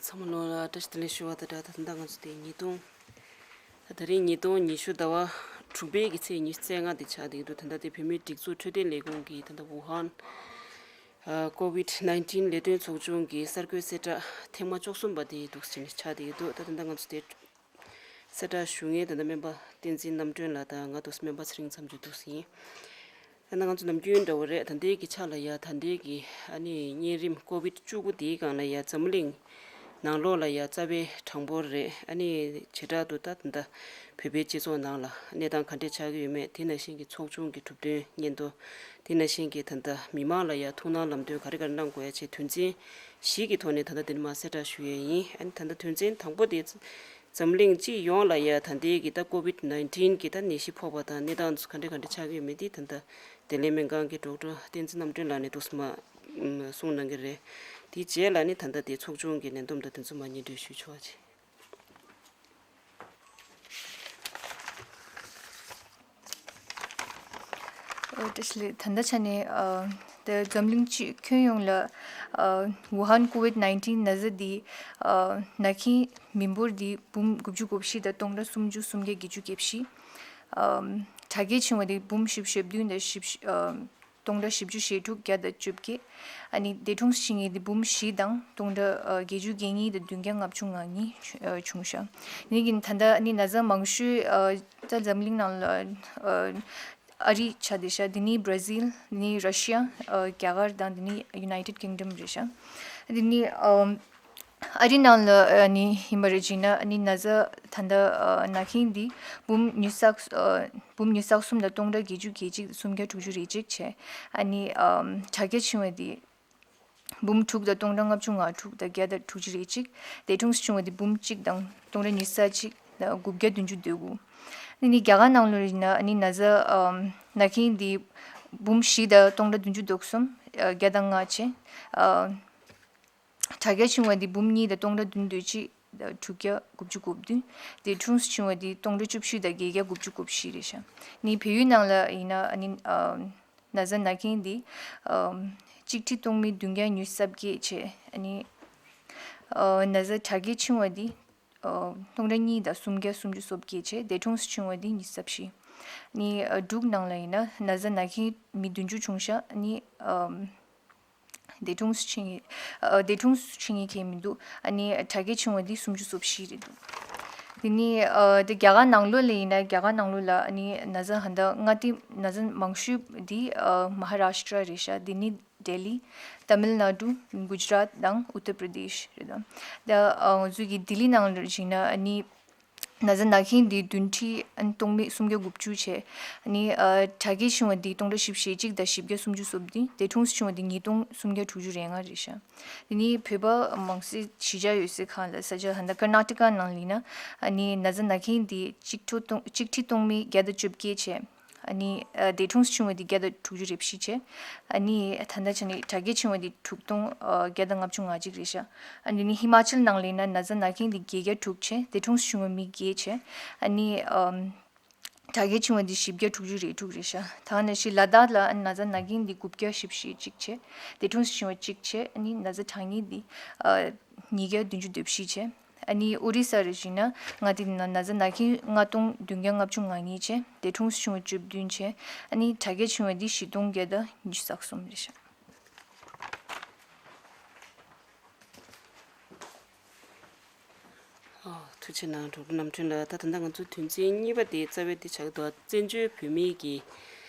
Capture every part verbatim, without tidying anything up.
ཚང་མ་ལོ་ལ་བཀྲ་ཤིས་བདེ་ལེགས་ཞུ་བ་དང་སྦྲགས། ད་ད་ལྟ་ང་ཚོ་དེ་ཉིས་སྟོང་། ད་ད་རིང་ཉིས་སྟོང་ཉི་ཤུ་ཟླ་བ་དྲུག་པའི་གི་ཚེས་ཉི་ཤུ་རྩ་ལྔ་དེ་ཆགས་བསྡད་ཀྱི་འདུག་ད་ལྟ་དེ་བོད་མིའི་སྒྲིག་འཛུགས་འཕྲོད་བསྟེན་ལས་ཁུངས་ཀྱིས་ད་ལྟ་ཝུ་ཧན་ཨ་ཀོ་ཝིད་ནའིན་ཊིན་ལས་དོན་ཚོགས་ཆུང་གི་གསར་འགོད་གསལ་བསྒྲགས་ཐེངས་མ་བཅུ་གསུམ་པ་དེ་འདུག་སེ་བྱས་ནས་ཆགས་བསྡད་ཀྱི་འདུག་ད་ད་ལྟ་ང་ཚོ་དེ་གསལ་བསྒྲགས་ཞུ་མཁན་ད་ལྟ་སྨན་པ་བསྟན་འཛིན་རྣམ་གྲོལ་ལགས་དང་ང་འདུག་སེ་སྨན་པ་ཚེ་རིང་མཚམས་གཅོད་འདུག་སེ་ཡིན། ད་ནང་ང་ཚོ་ནམ་རྒྱུན་འདྲ་བོ་རེད། ད་ལྟའི་གི་ཆ་ལ་ཡ་ད་ལྟའི་གི་ཨ་ནི་གཉན་རིམས་ཀོ་ཝིད་བཅུ་དགུ་དེའི་སྒང་ལ་ཡ་འཛམ་གླིང་ནང་ལོགས་ལ་ཡ་རྩ་བའི་གྲངས་འབོར་རེད། ཨ་ནི་བྱེ་བྲག་ཏུ་ད་ད་ལྟ་བོད་པའི་སྤྱི་ཚོགས་ནང་ལ་གནས་སྟངས་ག་འདྲས་ཆགས་ཀྱི་ཡོད་མེད། དེ་ནང་བཞིན་གྱི་ཚོགས་ཆུང་གི་གྲུབ་དོན་སྙན་ཐོ། དེ་ནང་བཞིན་གྱི་ད་ལྟ་མི་མང་ལ་ཡ་ཐུགས་སྣང་ལམ་སྟོན་ག་རེ་ག་རེ་གནང་དགོས་ཡ་བཅས་དོན་ཚན་བཞི་གི་ཐོག་ནས་ད་ལྟ་འདི་ནས་མར་གསལ་བསྒྲགས་ཞུ་ཡས་ཡིན། ཨ་ནི་ད་ལྟ་དོན་ཚན་དང་པོ་དེ། འཛམ་གླིང་སྤྱི་ཡོངས་ལ་ཡ་ད་ལྟའི་གི་ད་ཀོ་ཝིད་ནའིན་ཊིན་གི་ད་ནད་གཞི་ཕོག་པ་དང་གནས་སྟངས་ག་འདྲ་ག་འདྲ་ཆགས་ཀྱི་ཡོད་མེད་དེ་ད་ལྟ་བདེ་ལེགས་སྨན་ཁང་གི་ཌོག་ཊར་བསྟན་འཛིན་རྣམ་གྲོལ་ལགས་ནས་འདུག་སེ་མར་གསུངས་གནང་གི་རེད། དེའི་རྗེས་ལ་ནི་ད་ལྟ་དེ་ཚོགས་ཆུང་གི་ལས་བསྡོམས་དང་དེ་ཚོ་མར་སྙན་སྒྲོན་ཞུས་ཆོག་པ་བྱེད། ཨོ་བཀྲ་ཤིས་བདེ་ལེགས། ད་ལྟ་ཆ་ནས་ཨ་ད་འཛམ་གླིང་སྤྱི་ཁྱོན་ཡོངས་ལ་ཨ་ཝུ་ཧན་ཀོ་ཝིད་ནའིན་ཊིན་ན་ཚ་འདི་ཨ་ན་མཁན་མི་འབོར་འདི་འབུམ་དགུ་བཅུ་གོ་བཞི་དང་སྟོང་ཕྲག་སུམ་ཅུ་སུམ་བརྒྱ་བརྒྱད་ཅུ་གྱ་བཞི། ཨ་དྲག་སྐྱེད་ཕྱིན་པ་འདི་འབུམ་བཞི་བཅུ་ཞེ་བདུན་དང་བཞི་བཅུ་ཨ་སྟོང་ཕྲག་བཞི་བཅུ་ཞེ་དྲུག་བརྒྱ་དང་བཅོ་བརྒྱད། ཨ་ནི་འདས་གྲོངས་ཕྱིན་མཁན་འདི་འབུམ་བཞི་དང་སྟོང་ཕྲག་ཨ་བརྒྱད་ཅུ་གྱ་གཉིས་དང་བདུན་བརྒྱ་ལྔ་བཅུ་ང་གཉིས་བྱུང་ཤག་ཨ་ནི་གི་ད་ལྟ་ཨ་ནི་ན་ཚ་མང་ཤོས་ཨ་ད་འཛམ་གླིང་ནང་ལ་ཨ་ཨ་རི་ཆགས་བསྡད་ཤག་དེ་ནི་བྷ་ར་ཟིལ། དེ་ནི་ར་ཤི་ཡ། ཨ་རྒྱ་གར་དང་དེ་ནི་ཡུ་ནའི་ཊེཌ་ཀིང་ཌམ་རེད་ཤག་དེ་ནི་ཨ་ཨ་རི་ནང་ལ་ཨ་ནི་ཡིན་པ་རེད་བྱས་ན་ཨ་ནི་ན་ཚ་ད་ལྟ་ཨ་ན་མཁན་འདི་འབུམ་ཉི་ཤུ་རྩ་ཨ་འབུམ་ཉི་ཤུ་རྩ་གསུམ་དང་སྟོང་ཕྲག་བརྒྱད་ཅུ་གྱ་གཅིག་སུམ་བརྒྱ་དྲུག་ཅུ་རེ་གཅིག་བྱས། ཨ་ནི་ཨ་དྲག་སྐྱེད་ཕྱིན་པ་འདི་འབུམ་དྲུག་དང་སྟོང་ཕྲག་ལྔ་བཅུ་ང་དྲུག་དང་བརྒྱ་དང་དྲུག་ཅུ་རེ་གཅིག་འདས་གྲོངས་སུ་བྱུང་བ་དེ་འབུམ་གཅིག་དང་སྟོང་ཕྲག་ཉི་ཤུ་རྩ་གཅིག་དང་དགུ་བརྒྱ་བདུན་ཅུ་དོན་དགུ། ཨ་ནི་རྒྱ་གར་ནང་ལོགས་ཡིན་ན་ཨ་ནི་ན་ཚ་ཨམ་ན་མཁན་འདི་འབུམ་བཞི་དང་སྟོང་ཕྲག་བདུན་ཅུ་དོན་གསུམ་ཨ་བརྒྱ་དང་ལྔ་བྱས། ཨ་དྲག་སྐྱེད་བྱུང་བ་འདི་འབུམ་གཉིས་དང་སྟོང་ཕྲག་བདུན་དོན་གཅིག་དང་དྲུག་བརྒྱ་དགུ་བཅུ་གོ་བདུན། འདས་གྲོངས་སུ་བྱུང་བ་འདི་སྟོང་ཕྲག་བཅུ་བཞི་དང་བརྒྱད་བརྒྱ་དགུ་བཅུ་གོ་བཞི་རེད་ཤག་ཨ་ནི་བལ་ཡུལ་ནང་ལ་ཡིན་ན་ཨ་ནི་ཨམ། ན་ཚ་ན་མཁན་འདི་ཨམ་གཅིག་ཁྲི་སྟོང་མི་བདུན་བརྒྱ་ཉི་ཤུ་རྩ་བརྒྱད་བྱས། ཨ་ནི་ཨ་ན་ཚ་དྲག་སྐྱེད་ཕྱིན་པ་འདི་ཨ་སྟོང་ཕྲག་གཉིས་དང་སུམ་བརྒྱ་སུམ་ཅུ་སོ་བརྒྱད་བྱས། འདས་གྲོངས་སུ་ཕྱིན་པ་འདི་ཉི་ཤུ་རྩ་བཞི། ཨ་ནི་ཨ་འབྲུག་ནང་ལ་ཡིན་ན་ན་ཚ་ན་མཁན་མི་བདུན་ཅུ་བྱུང་ཤག་ཨ་ནི་ཨམ་འདས་གྲོངས་སུ་ཕྱིན་ཡི་ཨ་འདས་གྲོངས་སུ་ཕྱིན་ཡི་གེ་མི་འདུག་ཨ་ནི་དྲག་སྐྱེད་ཕྱིན་པ་འདི་སུམ་ཅུ་སོ་བཞི་རེད་འདུག་དེ་ནི་ཨ་དེ་རྒྱ་གར་ནང་ལོགས་ལ་ཡིན་ན་རྒྱ་གར་ནང་ལོགས་ལ་ཨ་ནི་ན་ཚ་ཧ་ད་མངའ་སྡེ་ན་ཚ་མང་ཤོས་འདི་ཨ་མ་ཧ་རཱ་ཤི་ཏྲ་རེད་ཤག་དེ་ནི་ལྡི་ལི། ཏ་མིལ་ནཱ་ཌུ། གུ་ཇི་རཱཏ་དང་ཨུ་ཏར་པྲ་དེཤ་རེད་དོ། ད་ཨ་ང་ཚོ་གི་ལྡི་ལི་ནང་ལ་ཕྱིན་ན་ཨ་ནི་ན་ཚ་ན་མཁན་འདི་བདུན་ཁྲི་ཨ་ནི་སྟོང་མི་སུམ་བརྒྱ་དགུ་བཅུ་བྱས། ཨ་ནི་ཨ་དྲག་སྐྱེད་བྱུང་བ་འདི་སྟོང་ཕྲག་བཞི་བཅུ་ཞེ་གཅིག་དང་བཞི་བརྒྱ་སུམ་ཅུ་སོ་བདུན། འདས་གྲོངས་སུ་བྱུང་བ་འདི་ཉིས་སྟོང་སུམ་བརྒྱ་དྲུག་ཅུ་རེ་ལྔ་རེད་ཤག་དེ་ནི་བོད་པ་མང་སེ་གཞིས་ཆགས་ཡོད་སའི་ཁག་ལ་ས་ཆ་ཧ་ད་ཀར་ནཱ་ཊ་ཀ་ནང་ལ་ཡིན་ན་ཨ་ནི་ན་ཚ་ན་མཁན་འདི་གཅིག་ཁྲི་སྟོང་གཅིག་ཁྲི་སྟོང་མི་བརྒྱ་དང་བཅོ་བརྒྱད་བྱས། ཨ་ནི་ཨ་འདས་གྲོངས་སུ་བྱུང་བ་འདི་བརྒྱ་དང་དྲུག་ཅུ་རེ་བཞི་བྱས། ཨ་ནི་ད་ལྟ་ཆ་ནས་དྲག་སྐྱེད་བྱུང་བ་འདི་དྲུག་སྟོང་ཨ་བརྒྱ་དང་ལྔ་བཅུ་ང་གཅིག་རེད་ཤག་ཨ་ནི་ཧི་མ་ཅལ་ནང་ལ་ཡིན་ན་ན་ཚ་ན་མཁན་འདི་བརྒྱད་བརྒྱ་དྲུག་བྱས། འདས་གྲོངས་སུ་བྱུང་བ་མི་བརྒྱད་བྱས། ཨ་ནི་ཨམ་དྲག་སྐྱེད་བྱུང་བ་འདི་བཞི་བརྒྱ་དྲུག་ཅུ་རེ་དྲུག་རེད་ཤག་ད་ནང་བཞིན་ལ་དྭགས་ལ་ཨ་ནི་ན་ཚ་ན་མཁན་འདི་དགུ་བརྒྱ་བཞི་བཅུ་ཞེ་གཅིག་བྱས། འདས་གྲོངས་སུ་བྱུང་བ་གཅིག་བྱས། ཨ་ནི་ན་ཚ་གྲངས་ངེས་འདི་ཨ་ཉིས་བརྒྱ་བདུན་ཅུ་དོན་བཞི་བྱས། ཨ་ནི་ཨོ་རི་ས་རུ་བཞིན་ན་མངའ་སྡེ་འདི་ན་ན་ཚ་ན་མཁན་ལྔ་སྟོང་བདུན་བརྒྱ་ལྔ་བཅུ་ང་གཉིས་བྱས། འདས་གྲོངས་སུ་བྱུང་བ་བཅུ་བདུན་བྱས། ཨ་ནི་དྲག་སྐྱེད་བྱུང་བ་འདི་བཞི་སྟོང་བརྒྱ་དང་ཉི་ཤུ་རྩ་གསུམ་རེད་ཤག་ཨོ་ཐུགས་རྗེ་གནང་ཌོག་ཊར་རྣམ་གྲོལ་ལགས། ད་ད་ལྟ་ང་ཚོ་དོན་ཚན་གཉིས་པ་དེ་རྩ་བའི་དེ་ཆགས་འདུག་བཙན་བྱོལ་བོད་མིའི་གི་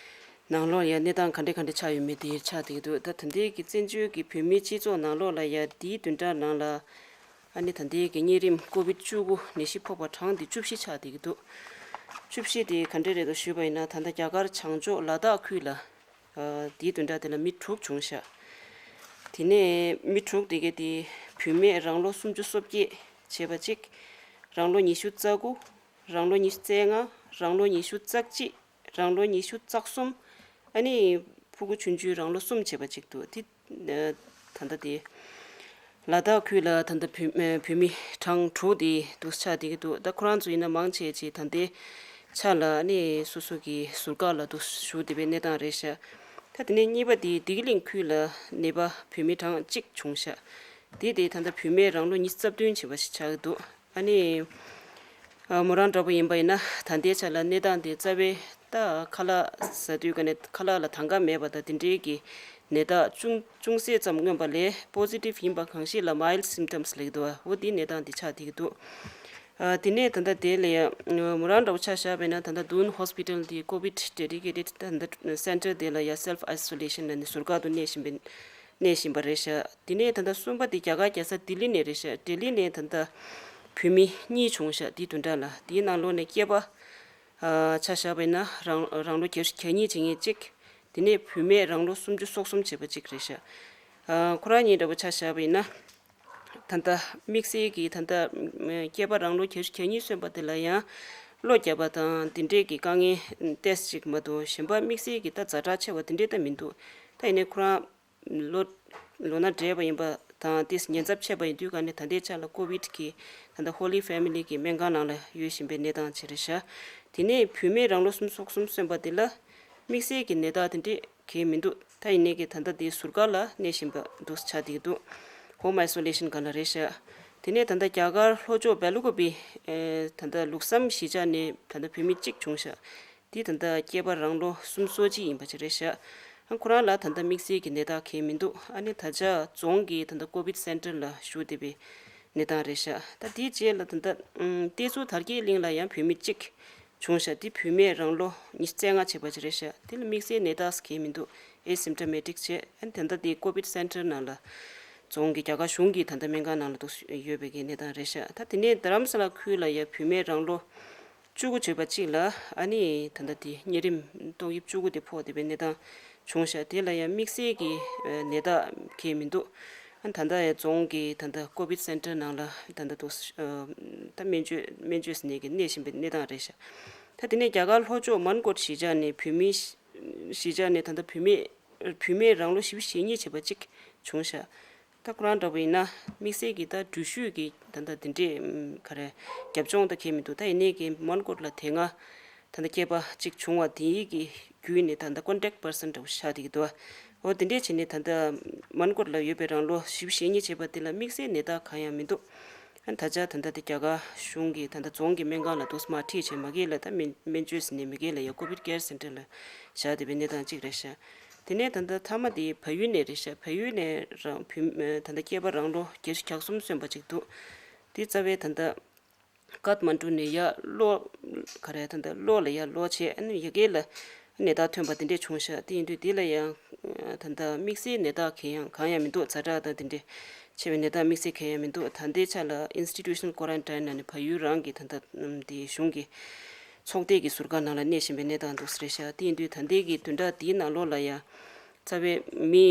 ནང་ལོགས་ཡ་གནས་སྟངས་ག་འདྲ་ག་འདྲ་ཆགས་ཡོད་མེད་དེ་ཆགས་བསྡད་ཀྱི་འདུག་ད་ད་ལྟའི་གི་བཙན་བྱོལ་གྱི་བོད་མིའི་སྤྱི་ཚོགས་ནང་ལོགས་ལ་ཡ་དེའི་བདུན་ཕྲག་ནང་ལ་ཨ་ནི་ད་ལྟའི་གི་གཉན་རིམས་ཀོ་བིད་བཅུ་དགུ་ནད་གཞི་ཕོག་པ་གྲངས་དེ་བཅུ་བཞི་ཆགས་བསྡད་ཀྱི་འདུག་བཅུ་བཞི་དེ་ག་འདྲ་རེད་འདུག་ཞུས་པ་ཡིན་ན། ད་ལྟ་རྒྱ་གར་བྱང་ཕྱོགས་ལ་དྭགས་ཁུལ་ལ་ཨ་དེའི་བདུན་ཕྲག་དེ་ལ་མི་དྲུག་བྱུང་ཤག་དེ་ནས་མི་དྲུག་དེ་གའི་དེ་བུད་མེད་རང་ལོ་སུམ་ཅུ་སོ་བརྒྱད་བྱས་པ་གཅིག་རང་ལོ་ཉི་ཤུ་རྩ་དགུ། རང་ལོ་ཉི་ཤུ་རྩ་ལྔ། རང་ལོ་ཉི་ཤུ་རྩ་གཅིག་རང་ལོ་ཉི་ཤུ་རྩ་གསུམ། ཨ་ནི་ཕྲུ་གུ་ཆུང་ཆུང་རང་ལོ་གསུམ་བྱས་པ་གཅིག་འདུག་དེ་ཨ་ད་ལྟ་དེ་ལ་དྭགས་ཁུལ་ལ་ད་ལྟ་བོད་ཨ་བོད་མི་གྲངས་དྲུག་དེ་འདུག་ཆགས་བསྡད་ཀྱི་འདུག་ད་ཁོ་རང་ཚོ་ཡིན་ན་མང་ཆེ་ཆེ་ད་ལྟའི་ཆ་ལ་ཨ་ནི་སོ་སོ་གི་ཟུར་བཀག་ལ་འདུག་བཞུགས་བསྡད་པའི་གནས་སྟངས་རེད་ཤག་ད་དེ་ནས་གཉིས་པ་དེ་བདེ་སྐྱིད་གླིང་ཁུལ་ལ་ནད་པ་བོད་མི་གྲངས་གཅིག་བྱུང་ཤག་དེ་དེ་ད་ལྟ་བུད་མེད་རང་ལོ་ཉི་ཤུ་རྩ་བདུན་བྱས་པ་ཞིག་ཆགས་ཀྱི་འདུག་ཨ་ནི། ཨ། མོ་རང་འདྲ་པོ་ཡིན་པ་ཡིན་ན་ད་ལྟའི་ཆ་ལ་གནས་སྟངས་དེ་རྩ་བའི་ད་ཁ་ལག་ཟ་དུས་ཀ་ནས་ཁ་ལག་ལ་དང་ག་མེད་པ་དང་དེ་འདྲའི་གི་ནད་རྟགས་ཅུང་ཅུང་ཟད་ཙམ་མངོན་པ་ལས་པོ་སི་ཊིབ་ཡིན་པ་གང་ཞིག་ལ་མའིལ་སིམ་ཊམ་སི་ལབ་ཀྱི་འདུག་འོ་དེའི་གནས་སྟངས་དེ་ཆགས་བསྡད་ཀྱི་འདུག་ཨ། དེ་ནས་ད་ལྟ་དེ་ལ་ཡང་མོ་རང་འདྲ་པོ་ཆ་བཞག་པ་ཡིན་ན་ད་ལྟ་དུན་ཧོ་སི་པི་ཊལ་དེ་ཀོ་བིད་ཌེ་ཌི་ཀེ་ཊེཌ་ད་ལྟ་སེན་ཊར་དེ་ལ་ཡང་སེལ་ཕི་ཨའི་སོ་ལེ་ཤན་ལ་ནི་ཟུར་བཀག་ཏུ་གནས་བཞིན་པའི་གནས་བཞིན་པ་རེད་ཤག་དེ་ནས་ད་ལྟ་གསུམ་པ་དེ་རྒྱ་གར་རྒྱལ་ས་ལྡི་ལི་ནས་རེད་ཤག་ལྡི་ལི་ནས་ད་ལྟ་བུད་མེད་གཉིས་བྱུང་ཤག་དེའི་བདུན་ཕྲག་ལ། དེའི་ནང་ལོགས་ནས་སྐྱེས་པ། ཨ། ཆ་བཞག་པ་ཡིན་ན་རང་རང་ལོ་བརྒྱད་ཅུ་གྱ་གཉིས་བྱེད་མཁན་གཅིག་དེ་ནས་བུད་མེད་རང་ལོ་སུམ་ཅུ་སོ་གསུམ་བྱས་པ་གཅིག་རེད་ཤག་ཨ། ཁོ་རང་གཉིས་འདྲ་པོ་ཆ་བཞག་པ་ཡིན་ན། ད་ལྟ་དམིགས་བསལ་གྱི་ད་ལྟ་སྐྱེས་པ་རང་ལོ་བརྒྱད་ཅུ་གྱ་གཉིས་སོན་པ་དེ་ལ་ཡང་གློ་བརྒྱབ་པ་དང་དེ་འདྲས་ཀྱི་དཀའ་ངལ་ཏོག་ཙམ་ཅིག་མ་གཏོགས་གཞན་པ་དམིགས་བསལ་གྱི་ད་ཛ་དྲག་ཆེ་བ་དེ་འདྲས་ད་མི་འདུག་ད་ཡིན་ནའི་ཁོ་རང་ལོ་ལོ་ན་བགྲེས་པ་ཡིན་པ་དང་ཏོག་ཙམ་ཉེན་ཚབས་ཆེ་བ་ཡིན་དུས་ག་ནས་ད་ལྟའི་ཆ་ལ་ཀོ་བིད་ཀྱི་ད་ལྟ་ཧོ་ལི་ཕེ་མི་ལི་གི་སྨན་ཁང་ནང་ལ་ཡོད་བཞིན་པའི་གནས་སྟངས་ཅིག་རེད་ཤག་དེ་ནས་བུད་མེད་རང་ལོ་སུམ་ཅུ་སོ་གསུམ་སོན་པ་དེ་ལ་དམིགས་བསལ་གྱི་ནད་རྟགས་དེ་འདྲས་གང་ཡང་མི་འདུག་ད་ཡིན་ནའི་གི་ད་ལྟ་དེ་ཟུར་བཀག་ལ་གནས་བཞིན་པ་འདུག་ཆགས་བསྡད་ཀྱི་འདུག་ཧོམ་ཨའི་སོ་ལེ་ཤན་སྒང་ལ་རེད་ཤག་དེ་ནས་ད་ལྟ་རྒྱ་གར་ལྷོ་ཕྱོགས་བེ་ལུ་ཀུ་པི་ཨེ་ད་ལྟ་ལུགས་བསམ་གཞིས་ཆགས་ནས་ད་ལྟ་བུད་མེད་གཅིག་བྱུང་ཤག་དེ་ད་ལྟ་སྐྱེས་པ་རང་ལོ་སུམ་ཅུ་སོ་གཅིག་ཡིན་པ་ཅིག་རེད་ཤག་ཨ། ཁོ་རང་ལ་ད་ལྟ་དམིགས་བསལ་གྱི་ནད་རྟགས་གང་ཡང་མི་འདུག་ཨ་ནི་ད་ཆ་རྫོང་གི་ད་ལྟ་ཀོ་བིད་སེན་ཊར་ལ་བཞུགས་བསྡད་པའི་གནས་སྟངས་རེད་ཤག་ད་དེའི་རྗེས་ལ་ད་ལྟ་ཨམ་བསྟན་འཛིན་དར་རྒྱས་གླིང་ལ་ཡང་བུད་མེད་གཅིག་བྱུང་ཤག་དེ་བུད་མེད་རང་ལོ་ཉི་ཤུ་རྩ་ལྔ་བྱས་པ་ཅིག་རེད་ཤག་དེ་ལ་དམིགས་བསལ་ནད་རྟགས་གང་ཡང་མི་འདུག་ཨེ་སིམ་ཊོ་མེ་ཊིག་བྱས། ཨ་ནི་ད་ལྟ་དེ་ཀོ་བིད་སེན་ཊར་ནང་ལ་རྫོང་གི་རྒྱ་གར་གཞུང་གི་ད་ལྟ་སྨན་ཁང་ནང་ལ་འདུག་ཡོད་པའི་གི་གནས་སྟངས་རེད་ཤག་ད་དེ་ནས་རྡ་རམ་ས་ལ་ཁུལ་ལ་ཡང་བུད་མེད་རང་ལོ་བཅུ་དགུ་བྱས་པ་གཅིག་ལ་ཨ་ནི་ད་ལྟ་དེ་གཉན་རིམས་ཏོག་དབྱིབས་བཅུ་དགུ་དེ་ཕོག་བསྡད་པའི་གནས་སྟངས་བྱུང་ཤག་དེ་ལ་ཡང་དམིགས་བསལ་གྱི་ཨ་ནད་རྟགས་གང་ཡང་མི་འདུག་ཨ་ནི་ད་ལྟ་ཡང་རྫོང་གི་ད་ལྟ་ཀོ་བིད་སེན་ཊར་ནང་ལ་ད་ལྟ་འདུག་ཨ་ད་སྨན་བཅོས་སྨན་བཅོས་ཟེར་ནས་གི་གནས་བཞིན་པའི་གནས་སྟངས་རེད་ཤག་ད་དེ་ནས་རྒྱ་གར་ལྷོ་ཕྱོགས་མན་ཀོཊ་གཞིས་ཆགས་ནས་བུད་མེད་གཞིས་ཆགས་ནས་ད་ལྟ་བུད་མེད་བུད་མེད་རང་ལོ་བཞི་བཅུ་ཞེ་གཉིས་བྱས་པ་གཅིག་བྱུང་ཤག་ད་ཁོ་རང་འདྲ་པོ་ཡིན་ན་དམིགས་བསལ་གྱི་ད་འགྲུལ་བཞུད་ཀྱི་ད་ལྟ་དེ་འདྲས་ཨམ་ག་རེ་རྒྱབ་ལྗོངས་ད་གང་ཡང་མི་འདུག་ད་ཡིན་ནའི་གི་མན་ཀོཊ་ལ་དེ་སྔ་ད་ལྟ་སྐྱེས་པ་གཅིག་བྱུང་བ་དེའི་གི་བརྒྱུད་ནས་ད་ལྟ་ཀོན་ཊེག་པར་སན་འདྲ་པོ་ཆགས་བསྡད་ཀྱི་འདུག་འོ་དེ་འདྲས་བྱས་ནས་ད་ལྟ་མན་ཀོཊ་ལ་ཡོད་པའི་རང་ལོ་བཞི་བཅུ་ཞེ་གཉིས་བྱས་པ་དེ་ལ་དམིགས་བསལ་ནད་རྟགས་གང་ཡང་མི་འདུག་ཨ་ནི་ད་ཆ་ད་ལྟ་དེ་རྒྱ་གར་གཞུང་གིས་ད་ལྟ་རྫོང་གི་སྨན་ཁང་ལ་འདུག་སེ་མར་ཁྲིད་བྱས། མ་གི་ལ་ད་སྨན་སྨན་བཅོས་ཟེར་ནས་མ་གི་ལ་ཡ་ཀོ་བིད་ཀེར་སེན་ཊར་ལ་བཞག་བསྡད་པའི་གནས་སྟངས་གཅིག་རེད་ཤག་དེ་ནས་ད་ལྟ་མཐའ་མ་དེ་བལ་ཡུལ་ནས་རེད་ཤག་བལ་ཡུལ་ནས་རང་བུད་ད་ལྟ་སྐྱེས་པ་རང་ལོ་བརྒྱད་ཅུ་གྱ་གསུམ་སོན་པ་ཅིག་འདུག་དེ་རྩ་བའི་ད་ལྟ་ཀཐ་མན་ཌུ་ནས་ཡར་གློ་ག་རེ་ད་ལྟ་གློ་ལ་ཡར་ལོག་བྱས། ཨ་ནི་ཡ་གི་ལ་ནད་རྟགས་ཐོན་པ་དེ་འདྲས་བྱུང་ཤག་དེ་ཡིན་དུས་དེ་ལ་ཡང་ད་ལྟ་དམིགས་བསལ་ནད་རྟགས་གང་ཡང་གང་ཡང་མི་འདུག་ཛ་དྲག་དང་དེ་འདྲས་ཆེ་བའི་ནད་རྟགས་དམིགས་བསལ་གང་ཡང་མི་འདུག་ད་ལྟའི་ཆ་ལ་ཨིན་སི་ཊི་ཊུ་ཤན་ཀོ་རན་ཊིན་ནང་ནས་བལ་ཡུལ་རང་གི་ད་ལྟ་དེ་གཞུང་གི་ཚོགས་སྡེ་གི་ཟུར་བཀག་ནང་ལ་གནས་བཞིན་པའི་གནས་སྟངས་འདུག་ས་རེད་ཤག་དེ་ཡིན་དུས་ད་ལྟའི་གི་བདུན་ཕྲག་དེའི་ནང་ལོགས་ལ་ཡང་རྩ་བའི་མི་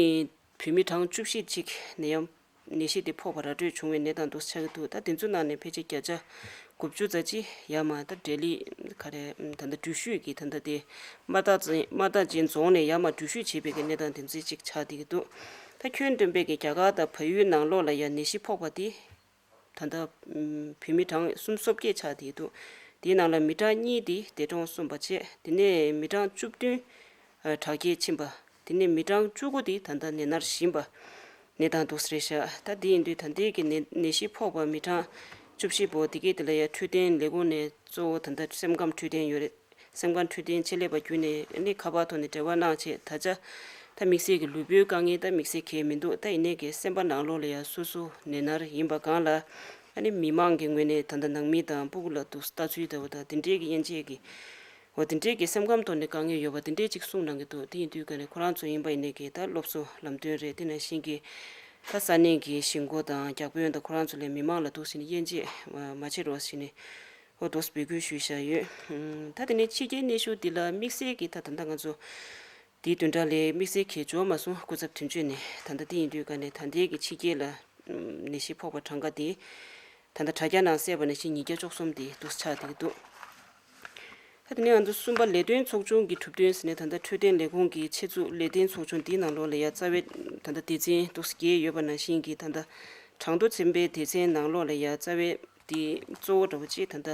བུད་མེད་གྲངས་བཅུ་བཞི་ཅིག་ནད་ཡམས་ནད་གཞི་དེ་ཕོག་པ་ར་སྤྲོད་བྱུང་བའི་གནས་སྟངས་འདུག་ཆགས་ཀྱི་འདུག་ད་དེ་ཚོའི་ནང་ནས་ཕལ་ཆེར་བརྒྱ་ཆ་དགུ་བཅུ་ཙམ་ཅིག་ཡར་མར་ད་ལྡི་ལི་ག་རེ་ད་ལྟ་འགྲུལ་བཞུད་ཀྱི་ད་ལྟ་དེ་དམར་རྟགས་ཅན་དམར་རྟགས་ཅན་རྫོང་ནས་ཡར་མར་འགྲུལ་བཞུད་བྱེད་པའི་གི་གནས་སྟངས་དེ་ཚོ་ཅིག་ཆགས་བསྡད་ཀྱི་འདུག་ད་ཁྱོན་བསྡོམས་པའི་གི་རྒྱ་གར་དང་བལ་ཡུལ་ནང་ལོགས་ལ་ཡང་ནད་གཞི་ཕོག་པ་དེ་ད་ལྟ་ཨམ་བུད་མེད་གྲངས་སུམ་ཅུ་སོ་བརྒྱད་ཆགས་བསྡད་འདུག་དེའི་ནང་ལ་མི་གྲངས་གཉིས་དེ་འདས་གྲོངས་སོང་བ་བྱས། དེ་ནས་མི་གྲངས་བཅུ་བདུན་ཨ་དྲག་སྐྱེད་ཕྱིན་པ། དེ་ནས་མི་གྲངས་བཅུ་དགུ་དེ་ད་ལྟ་ནད་མནར་གཞི་ཡིན་པ་གནས་སྟངས་འདུག་ས་རེད་ཤག་ད་དེ་ཡིན་དུས་ད་ལྟའི་གི་ནད་ནད་གཞི་ཕོག་པ་མི་གྲངས་བཅུ་བཞི་པོ་དེ་གའི་དེ་ལ་ཡ་འཕྲོད་བསྟེན་ལས་ཁུངས་ནས་གཙོ་བོ་ད་ལྟ་སེམས་ཁམས་འཕྲོད་བསྟེན་ཡོད་རེད། སེམས་ཁམས་འཕྲོད་བསྟེན་ཆེད་ལས་པ་བརྒྱུད་ནས་ཨ་ནི་ཁ་པར་ཐོག་ནས་འབྲེལ་བ་གནང་བྱས། ད་ཆ་ད་དམིགས་བསལ་གྱི་ལུས་པོའི་དཀའ་ངལ་ད་དམིགས་བསལ་གང་ཡང་མི་འདུག་ད་ཡིན་ནའི་གི་སེམས་པ་ནང་ལོགས་ལ་ཡང་སོ་སོ་ནད་མནར་ཡིན་པ་སྒང་ལ་ཨ་ནི་མི་མང་གི་ངོས་ནས་ད་ལྟ་ནང་མི་དང་ཕྲུ་གུ་ལ་འདུག་ལྟ་ཚུལ་ལྟ་བུ་དང་དེ་འདྲའི་གི་དབྱེ་འབྱེད་ཀྱི་འོ་དེ་འདྲའི་གི་སེམས་ཁམས་ཐོག་ནས་དཀའ་ངལ་ཡོད་པ་དེ་འདྲའི་ཅིག་གསུངས་གནང་གི་འདུག་དེ་ཡིན་དུས་ཀ་ནས་ཁོ་རང་ཚོ་ཡིན་པ་ཡིན་ནའི་གི་ད་སློབ་གསོ་ལམ་སྟོན་རེད། དེ་ནང་བཞིན་གྱི་ད་ས་གནས་ཀྱི་གཞིས་འགོ་དང་བརྒྱ་དཔོན་དང་ཁོ་རང་ཚོ་ལས་མི་མང་ལ་འདུག་ཟེར་ནས་དབྱེ་འབྱེད་མ་བྱེད་རོགས་ཟེར་ནས། འོ་དོས་འབོད་སྐུལ་ཞུས་བཞག་ཡོད། ད་དེ་ནས་ཕྱི་རྒྱལ་གནས་བཞུགས་འདི་ལ་དམིགས་བསལ་གྱི་ད་ད་ལྟ་ང་ཚོ་འདིའི་བདུན་ཕྲག་ལས་དམིགས་བསལ་གྱི་འབྱོར་མ་སོང་། སྐུ་ཚབ་དོན་གཅོད་ནས་ད་ལྟ་འདི་ཡིན་དུས་ཀ་ནས་ད་ལྟའི་གི་ཕྱི་རྒྱལ་ལ་ནད་གཞི་ཕོག་པ་གྲངས་ཀ་དེ་ད་ལྟ་དྲ་རྒྱ་ནང་གསལ་བ་ནང་བཞིན་ཉིས་བརྒྱ་བཅུ་གསུམ་དེ་འདུག་ཆགས་བསྡད་ཀྱི་འདུག་ད་དེ་ནས་ང་ཚོ་གསུམ་པ་ལས་དོན་ཚོགས་ཆུང་གི་གྲུབ་དོན་ཟེར་ནས་ད་ལྟ་འཕྲོད་བསྟེན་ལས་ཁུངས་ཀྱི་ཆེད་འཛུགས་ལས་དོན་ཚོགས་ཆུང་འདིའི་ནང་ལོགས་ལ་ཡ་རྩ་བའི་ད་ལྟ་སྡེ་ཚན་འདུག་བརྒྱད་ཡོད་པ་ནང་བཞིན་གྱི་ད་ལྟ་གྲངས་ཐོ་ཚན་པའི་སྡེ་ཚན་ནང་ལོགས་ལ་ཡ་རྩ་བའི་དེ་གཙོ་བོ་འདྲ་བོ་ཅིག་ད་ལྟ་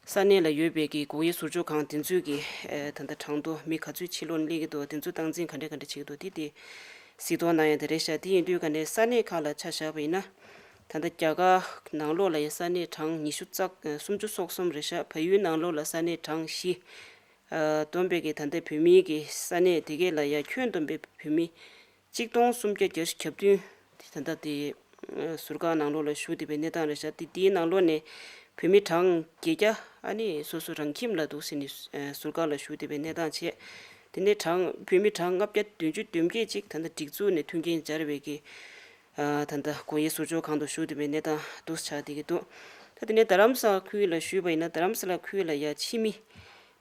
ས་གནས་ལ་ཡོད་པའི་གི་སྒོ་དབྱེ་ཟུར་འཇོག་ཁང་དེ་ཚོའི་གི་ཨེ་ད་ལྟ་གྲངས་ཐོ་མི་ག་ཚོད་ཕྱི་ལོགས་ནས་སླེབས་ཀྱི་འདུག་དེ་ཚོ་སྟངས་འཛིན་ག་འདྲ་ག་འདྲ་བྱེད་ཀྱི་འདུག་དེ་དེ་ གཟིགས་རྟོག་གནང་ཡ་དེ་རེད་ཤག་དེ་ཡིན་དུས་ཀ་ནས་ས་གནས་ཁག་ལ་ཆ་བཞག་པ་ཡིན་ན། ད་ལྟ་རྒྱ་གར་ནང་ལོགས་ལ་ཡ་ས་གནས་གྲངས་ཉི་ཤུ་རྩ་སུམ་ཅུ་སོ་གསུམ་རེད་ཤག་བལ་ཡུལ་ནང་ལོགས་ལ་ས་གནས་གྲངས་བཞི། ཨ། བསྡོམས་པས་ཀྱི་ད་ལྟ་བོད་མིའི་གི་ས་གནས་དེ་གས་ལ་ཡ་ཁྱོན་བསྡོམས་པའི་བོད་མི་གཅིག་སྟོང་སུམ་བརྒྱ་བརྒྱད་ཅུ་གྱ་བདུན་དེ་ད་ལྟ་དེ་ཨ་ཟུར་བཀག་ནང་ལོགས་ལ་བཞུགས་བསྡད་པའི་གནས་སྟངས་རེད་ཤག་དེ་དེའི་ནང་ལོགས་ནས་བོད་མི་གྲངས་བརྒྱད་བརྒྱ་ཨ་ནི་སོ་སོ་རང་ཁྱིམ་ལ་འདུག་ཟེར་ནས་ཨ་ཟུར་བཀག་ལ་བཞུགས་བསྡད་པའི་གནས་སྟངས་བྱས། དེ་ནས་གྲངས་བོད་མི་གྲངས་ལྔ་བརྒྱ་བདུན་ཅུ་དོན་བརྒྱད་ཅིག་ད་ལྟ་སྒྲིག་འཛུགས་ནས་མཐུན་རྐྱེན་སྦྱར་བའི་གི་ཨ་ད་ལྟ་སྒོ་དབྱེ་ཟུར་འཇོག་ཁང་དུ་བཞུགས་བསྡད་པའི་གནས་སྟངས་འདུག་ཆགས་བསྡད་ཀྱི་འདུག་ད་དེ་ནས་རྡ་རམ་ས་ལ་ཁུལ་ལ་ཞུས་པ་ཡིན་ན། རྡ་རམ་ས་ལ་ཁུལ་ལ་ཡ་ཕྱི་མི་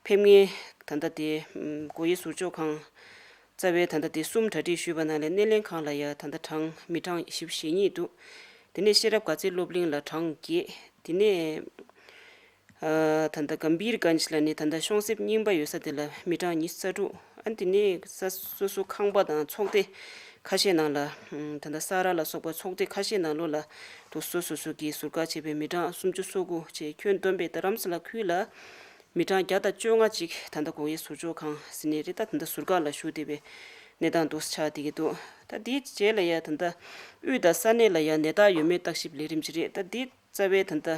ཕེབས་མཁན་ད་ལྟ་དེ་ཨམ་སྒོ་དབྱེ་ཟུར་འཇོག་ཁང་རྩ་བའི་ད་ལྟ་དེ་གསུམ་གྲ་སྒྲིག་ཞུས་པ་ནང་ལས་སྣེ་ལེན་ཁང་ལ་ཡ་ད་ལྟ་གྲངས་མི་གྲངས་བཞི་བཅུ་ཞེ་གཉིས་འདུག་དེ་ནས་ཤེས་རབ་དགའ་ཚལ་སློབ་གླིང་ལ་གྲངས་བརྒྱད། དེ་ནས་ཨ་ད་ལྟ་གམ་བིར་གྷན་ཇི་ལ་ནི་ད་ལྟ་ཤོང་ཚད་རྙིང་པ་ཡོད་ས་དེ་ལ་མི་གྲངས་ཉི་ཤུ་རྩ་དྲུག་ཨ་དེ་ནས་ས་སོ་སོ་ཁང་པ་དང་ཚོགས་སྡེ་ཁ་ཤས་ནང་ལ་ཨམ་ད་ལྟ་ས་ར་ལ་སོགས་པ་ཚོགས་སྡེ་ཁ་ཤས་ནང་ལོགས་ལ་དུ་སོ་སོ་སོ་གིས་ཟུར་བཀག་བྱས་པའི་མི་གྲངས་སུམ་ཅུ་སོ་དགུ་བཅས་ཁྱོན་བསྡོམས་པའི་རྡ་རམ་ས་ལ་ཁུལ་ལ་མི་གྲངས་བརྒྱ་དང་བཅོ་ལྔ་ཅིག་ད་ལྟ་སྒོ་དབྱེ་ཟུར་འཇོག་ཁང་ཟེར་ནས་རེད། ད་ད་ལྟ་ཟུར་བཀག་ལ་བཞུགས་བསྡད་པའི་གནས་སྟངས་འདུག་ཆགས་བསྡད་ཀྱི་འདུག་ད་དེའི་རྗེས་ལ་ཡ་ད་ལྟ་དབུས་དང་ས་གནས་ལ་ཡ་ནད་རྟགས་ཡོད་མེད་བརྟག་ཞིབ་ལས་རིམ་ཅིག་རེད། ད་འདི་རྩ་བའི་ད་ལྟ་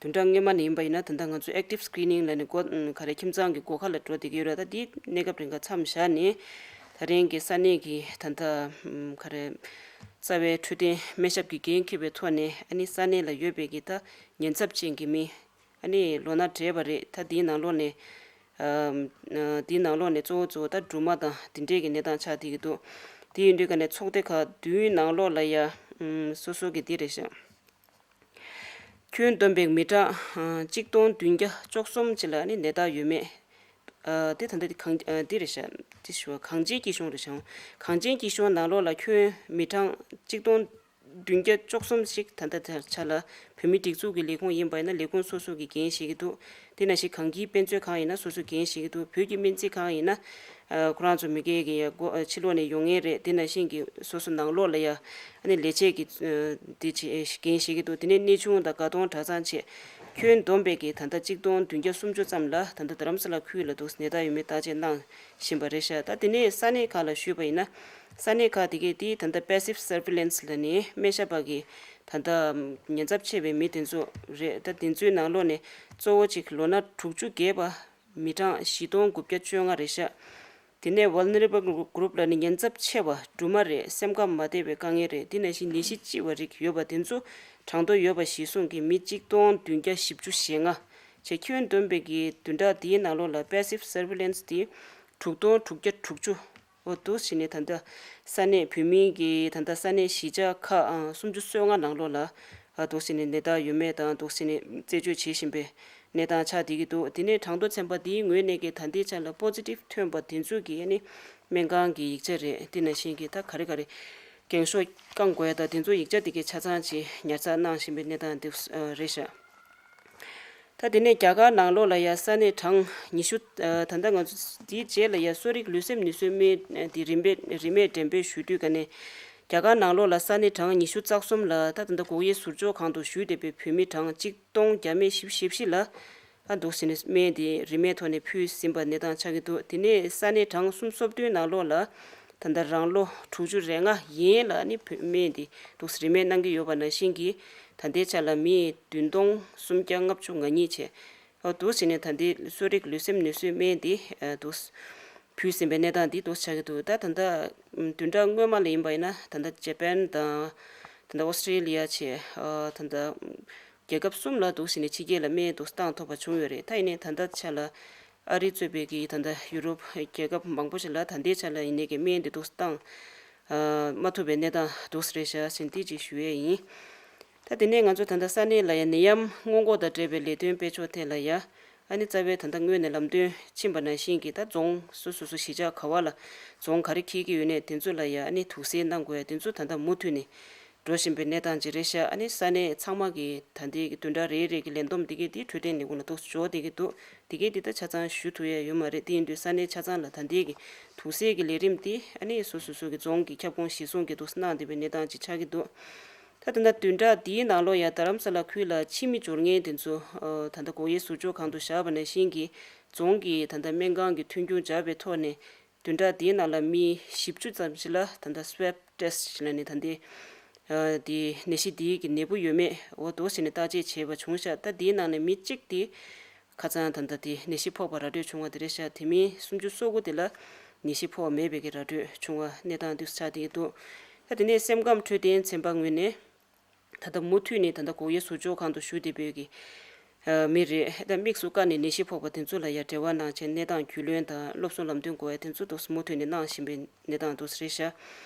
བདུན་ཕྲག་སྔོན་མ་ནས་ཡིན་པ་ཡིན་ན་ད་ལྟ་ང་ཚོ་active screening་ལབ་ནས་སྒོ་ག་རེ་ཁྱིམ་ཚང་གི་སྒོ་ཁ་ལ་འགྲོ་བསྡད་ཀྱི་ཡོད་རེད། ད་འདི་གནས་སྐབས་རིང་ག་མཚམས་བཞག་ནས་ད་རིང་གི་ས་གནས་ཀྱི་ད་ལྟ་ག་རེ་རྩ་བའི་འཕྲོད་བསྟེན་སྨན་ཞབས་ཀྱི་འགན་འཁྱེར་བའི་ཐོག་ནས་ཨ་ནི་ས་གནས་ལ་ཡོད་པའི་གི་ད་ཉེན་ཚབས་ཅན་གྱི་མི་ཨ་ནི་ལོ་ན་བགྲེས་པ་རེད། ད་འདིའི་ནང་ལོགས་ནས་ཨ་འདིའི་ནང་ལོགས་ནས་གཙོ་བོ་གཙོ་བོ་ད་སྦྲུམ་མ་དང་འདི་འདྲས་ཀྱི་གནས་སྟངས་ཆགས་བསྡད་ཀྱི་འདུག་དེ་ཡིན་དུས་ག་ནས་ཚོགས་སྡེ་ཁག་བདུན་ནང་ལོགས་ལ་ཡ་སོ་སོ་གི་འདི་རེད་ཤག་ཁྱོན་བསྡོམས་པའི་མི་གྲངས་ཨ་གཅིག་སྟོང་བདུན་བརྒྱ་བཅུ་གསུམ་ཅིག་ལ་ནི་ནད་རྟགས་ཡོད་མེད། ཨ་དེ་ད་ལྟ་དེ་གང་ཨ་དེ་རེད་ཤག་དེ་ཞུ་བ་གངས་ཅན་སྐྱིད་གཤོངས་རེད་ཤག་གངས་ཅན་སྐྱིད་གཤོངས་ནང་ལོགས་ལ་ཁྱོན་མི་གྲངས་གཅིག་སྟོང་བདུན་བརྒྱ་བཅུ་གསུམ་ཞིག་ད་ལྟ་དེ་ཆ་ལ་བོད་མི་སྒྲིག་འཛུགས་ཀྱི་ལས་ཁུངས་ཡིན་པ་ཡིན་ན་ལས་ཁུངས་སོ་སོ་གིས་འགན་བཞེས་ཀྱི་འདུག་དེ་ནང་བཞིན་གངས་སྐྱིད་དཔེ་མཛོད་ཁང་ཡིན་ན་སོ་སོ་འགན་བཞེས་ཀྱི་འདུག་བོད་ཀྱི་སྨན་རྩིས་ཁང་ཡིན་ན། ཨ་ཁོ་རང་ཚོ་མི་སྒེར་གྱི་ཡ་སྒོ་ཨ་ཕྱི་ལོགས་ནས་ཡོང་མཁན་རེད། དེ་ནང་བཞིན་གྱི་སོ་སོ་ནང་ལོགས་ལ་ཡ་ཨ་ནི་ལས་བྱེད་ཀྱི་ཨ་དེ་ཅི་ཨེ་འགན་བཞེས་ཀྱི་འདུག་དེ་ནས་གནས་ཆུང་དང་དགའ་གདོང་གྲྭ་ཚང་བཅས་ཁྱོན་བསྡོམས་པའི་གི་ད་ལྟ་གཅིག་སྟོང་བདུན་བརྒྱ་སུམ་ཅུ་ཙམ་ལ་ད་ལྟ་རྡ་རམ་ས་ལ་ཁུལ་ལ་འདུག་ནད་རྟགས་ཡོད་མེད་བརྟག་དཔྱད་གནང་བཞིན་པ་རེད་ཤག་ད་དེ་ནས་ས་གནས་ཁག་ལ་ཞུས་པ་ཡིན་ན། ས་གནས་ཁག་དེ་གས་དེ་ད་ལྟ་passive surveillance་ལ་ནི་སྨན་ཞབས་པ་གི་ད་ལྟ་ཉེན་ཚབས་ཆེ་བའི་མི་དེ་ཚོ་རེད། ད་དེ་ཚོའི་ནང་ལོགས་ནས་གཙོ་བོ་གཅིག་ལོ་ན་དྲུག་ཅུ་བརྒལ་བ་མི་གྲངས་བཞི་སྟོང་དགུ་བརྒྱ་བཅོ་ལྔ་རེད་ཤག་དེ་ནས་vulnerable group་ལ་ནི་ཉེན་ཚབས་ཆེ་བ་སྦྲུམ་མ་རེད། སེམས་ཁམས་མ་བདེ་བའི་དཀའ་ངལ་རེད། དེ་ནང་བཞིན་ནད་གཞི་ལྕི་བ་རིགས་ཡོད་པ་དེ་ཚོ་གྲངས་ཐོ་ཡོད་པ་གཞིར་བཟུང་གི་མི་གཅིག་སྟོང་བདུན་བརྒྱ་བཞི་བཅུ་ཞེ་ལྔ་བྱས་ཁྱོན་བསྡོམས་པའི་གི་བདུན་ཕྲག་འདིའི་ནང་ལོགས་ལ་passive surveillance་དེ་དྲུག་སྟོང་དྲུག་བརྒྱ་དྲུག་ཅུ། འོ་འདུག་བྱས་ནས་ད་ལྟ་ས་གནས་བོད་མིའི་གི་ད་ལྟ་ས་གནས་གཞིས་ཆགས་ཁག་ཨང་སུམ་ཅུ་སོ་ལྔ་ནང་ལོགས་ལ་ཨ་འདུག་བྱས་ནས་ནད་རྟགས་ཡོད་མེད་དང་འདུག་བྱས་ནས་རྩད་གཅོད་བྱེད་བཞིན་པའི་གནས་སྟངས་ཆགས་བསྡད་ཀྱི་འདུག་དེ་ནས་གྲངས་ཐོ་ཚན་པ་འདིའི་ངོས་ནས་ཀྱི་ད་ལྟའི་ཆ་ལ་positive་ཐོན་པ་དེ་ཚོ་གི་ཨ་ནི་སྨན་ཁང་གི་ཡིག་ཆ་རེད། དེ་ནང་བཞིན་གྱི་ད་ག་རེ་ག་རེ་འགེངས་ཤོག་བསྐང་དགོས་ཡ་ད་དེ་ཚོ་ཡིག་ཆ་དེ་གའི་ཆ་ཚང་ཅིག་ཉར་ཚགས་གནང་བཞིན་པའི་གནས་སྟངས་འདི་རེད་ཤག་ད་དེ་ནས་རྒྱ་གར་ནང་ལོགས་ལ་ཡ་ས་གནས་གྲངས་ཉི་ཤུ་ཨ་ད་ལྟ་ང་ཚོ་འདིའི་རྗེས་ལ་ཡ་གསོ་རིག་ལུས་སེམས་ནུས་གསོའི་སྨན་འདི་རིན་པས་རིན་མེད་འགྲེམས་སྤེལ་ཞུ་དུས་ཀ་ནས་རྒྱ་གར་ནང་ལོགས་ལ་ས་གནས་གྲངས་ཉི་ཤུ་རྩ་གསུམ་ལ་ད་ད་ལྟ་སྒོ་དབྱེ་ཟུར་འཇོག་ཁང་དུ་བཞུགས་བསྡད་པའི་བོད་མི་གྲངས་གཅིག་སྟོང་བརྒྱ་མེད་བཞི་བཅུ་ཞེ་བཞི་ལ་ཨ་འདུག་ཟེར་ནས་སྨན་འདི་རིན་མེད་ཐོག་ནས་ཕུལ་ཟིན་པ་གནས་སྟངས་ཆགས་ཀྱི་འདུག་དེ་ནས་ས་གནས་གྲངས་སུམ་ཅུ་སོ་བདུན་ནང་ལོགས་ལ་ད་ལྟ་རང་ལོ་དྲུག་ཅུ་རེ་ལྔ་ཡན་ལ་ནི་བོད་སྨན་འདི་འདུག་རིན་མེད་གནང་གི་ཡོད་པ་ནང་བཞིན་གྱི་ད་ལྟའི་ཆ་ལ་མི་བདུན་སྟོང་སུམ་བརྒྱ་ལྔ་བཅུ་ང་གཉིས་བྱས། ཨོ་འདུག་བྱས་ནས་ད་ལྟའི་གསོ་རིག་ལུས་སེམས་ནུས་གསོའི་སྨན་འདི་ཨ་འདུག་ཕུལ་ཟིན་པའི་གནས་སྟངས་འདི་འདུག་ཆགས་ཀྱི་འདུག་ད་ད་ལྟ་བདུན་ཕྲག་སྔོན་མ་ལ་ཡིན་པ་ཡིན་ན་ད་ལྟ་ཇ་པན་དང་ད་ལྟ་ཨོ་སི་ཀྲི་ལི་ཡ་བྱས་ཨ་ད་ལྟ་རྒྱལ་ཁབ་གསུམ་ལ་འདུག་བྱས་ནས་ཕྱི་རྒྱལ་ལ་སྨན་འདུག་བཏང་ཐུབ་པ་བྱུང་ཡོད་རེད། ད་ཡིན་ནའི་ད་ལྟ་ཆ་ལ་ཨ་རི་གཙོས་པའི་གི་ད་ལྟ་ཡུ་རོབ་རྒྱལ་ཁབ་མང་པོ་ཞིག་ལ་ད་ལྟའི་ཆ་ལ་ཡིན་ནའི་གི་སྨན་འདི་འདུག་བཏང་ཨ་མ་ཐུབ་པའི་གནས་སྟངས་འདུག་རེད་ཤག་ཟེར་འདི་ཅིག་ཞུ་ཡས་ཡིན། ད་དེ་ནས་ང་ཚོ་ད་ལྟ་ས་གནས་ལ་ཡ་ནད་ཡམས་སྔོན་འགོག་དང་འབྲེལ་བའི་ལས་དོན་སྤེལ་ཕྱོགས་ཐད་ལ་ཡ་ཨ་ནི་རྩ་བའི་ད་ལྟ་སྔོན་ནས་ལམ་སྟོན་ཕྱིན་པ་ནང་བཞིན་གྱི་ད་རྫོང་སོ་སོ་སོ་གཞིས་ཆགས་ག་བ་ལ་རྫོང་ག་རེ་འཁེལ་གྱི་ཡོད་ནས་དེ་ཚོ་ལ་ཡ་ཨ་ནི་དུག་སེལ་གནང་དགོས་ཡ་དེ་ཚོ་ད་ལྟ་མུ་མཐུད་ནས་འགྲོ་བཞིན་པའི་གནས་སྟངས་ཅིག་རེད་ཤག་ཨ་ནི་ས་གནས་ཚང་མ་གི་ད་ལྟའི་གི་བདུན་ཕྲག་རེ་རེ་གི་ལས་བསྡོམས་དེ་གས་དེ་འཕྲོད་བསྟེན་ལས་ཁུངས་ལ་འདུག་འབྱོར་བསྡད་ཀྱི་འདུག་དེ་གས་དེ་ད་ཆ་ཚང་ཞུ་ཐུབ་ཡ་ཡོད་མ་རེད། དེ་ཡིན་དུས་ས་གནས་ཆ་ཚང་ལ་ད་ལྟའི་གི་དུག་སེལ་གྱི་ལས་རིམ་དེ་ཨ་ནི་སོ་སོ་སོ་གི་རྫོང་གི་ཁྱབ་ཁོངས་གཞིར་བཟུང་གི་འདུག་གནང་བསྡད་པའི་གནས་སྟངས་ཅིག་ཆགས་ཀྱི་འདུག་ད་ལྟ་བདུན་ཕྲག་འདིའི་ནང་ལོགས་ཡ་རྡ་རམ་ས་ལ་ཁུལ་ལ་ཕྱི་མི་འབྱོར་མཁན་དེ་ཚོ་ཨ་ད་ལྟ་སྒོ་དབྱེ་ཟུར་འཇོག་ཁང་དུ་བཞག་པ་ནང་བཞིན་གྱི་རྫོང་གི་ད་ལྟ་སྨན་ཁང་གི་མཐུན་འགྱུར་སྦྱར་བའི་ཐོག་ནས་ བདུན་ཕྲག་འདིའི་ནང་ལ་མི་བཞི་བཅུ་ཙམ་ཞིག་ལ་ད་ལྟ་swab test་ཞིག་ལ་ནི་ད་ལྟའི་དེ་ནད་གཞི་འདིའི་གི་ནད་འབུ་ཡོད་མེད་འོ་འདུག་ཟེར་ནས་བརྟག་དཔྱད་བྱས་པ་བྱུང་ཤག་ད་འདིའི་ནང་ནས་མི་གཅིག་དེ་ཁ་སང་ད་ལྟ་དེ་ནད་གཞི་ཕོག་པ་ར་སྤྲོད་བྱུང་བ་དེ་རེད་ཤག་དེ་མིན་སུམ་ཅུ་སོ་དགུ་དེ་ལ་ནད་གཞི་ཕོག་མེད་པའི་གི་ར་སྤྲོད་བྱུང་བ་གནས་སྟངས་འདུག་ཆགས་བསྡད་ཀྱི་འདུག་ད་དེ་ནས་སེམས་ཁམས་འཕྲོད་བསྟེན་ཚན་པ་ངོས་ནས། ད་ལྟ་མུ་མཐུད་ནས་ད་ལྟ་སྒོ་དབྱེ་ཟུར་འཇོག་ཁང་དུ་བཞུགས་བསྡད་པའི་གི་མི་རེད། ད་དམིགས་སུ་བཀར་ནས་ནད་གཞི་ཕོག་པ་དེ་ཚོ་ལ་ཡང་འབྲེལ་བ་གནང་བྱས་གནས་སྟངས་རྒྱུས་ལོན་དང་སློབ་གསོ་ལམ་སྟོན་དགོས་ཡ་དེ་ཚོ་འདུག་མུ་མཐུད་ནས་གནང་བཞིན་པའི་གནས་སྟངས་འདུག་རེད་ཤག་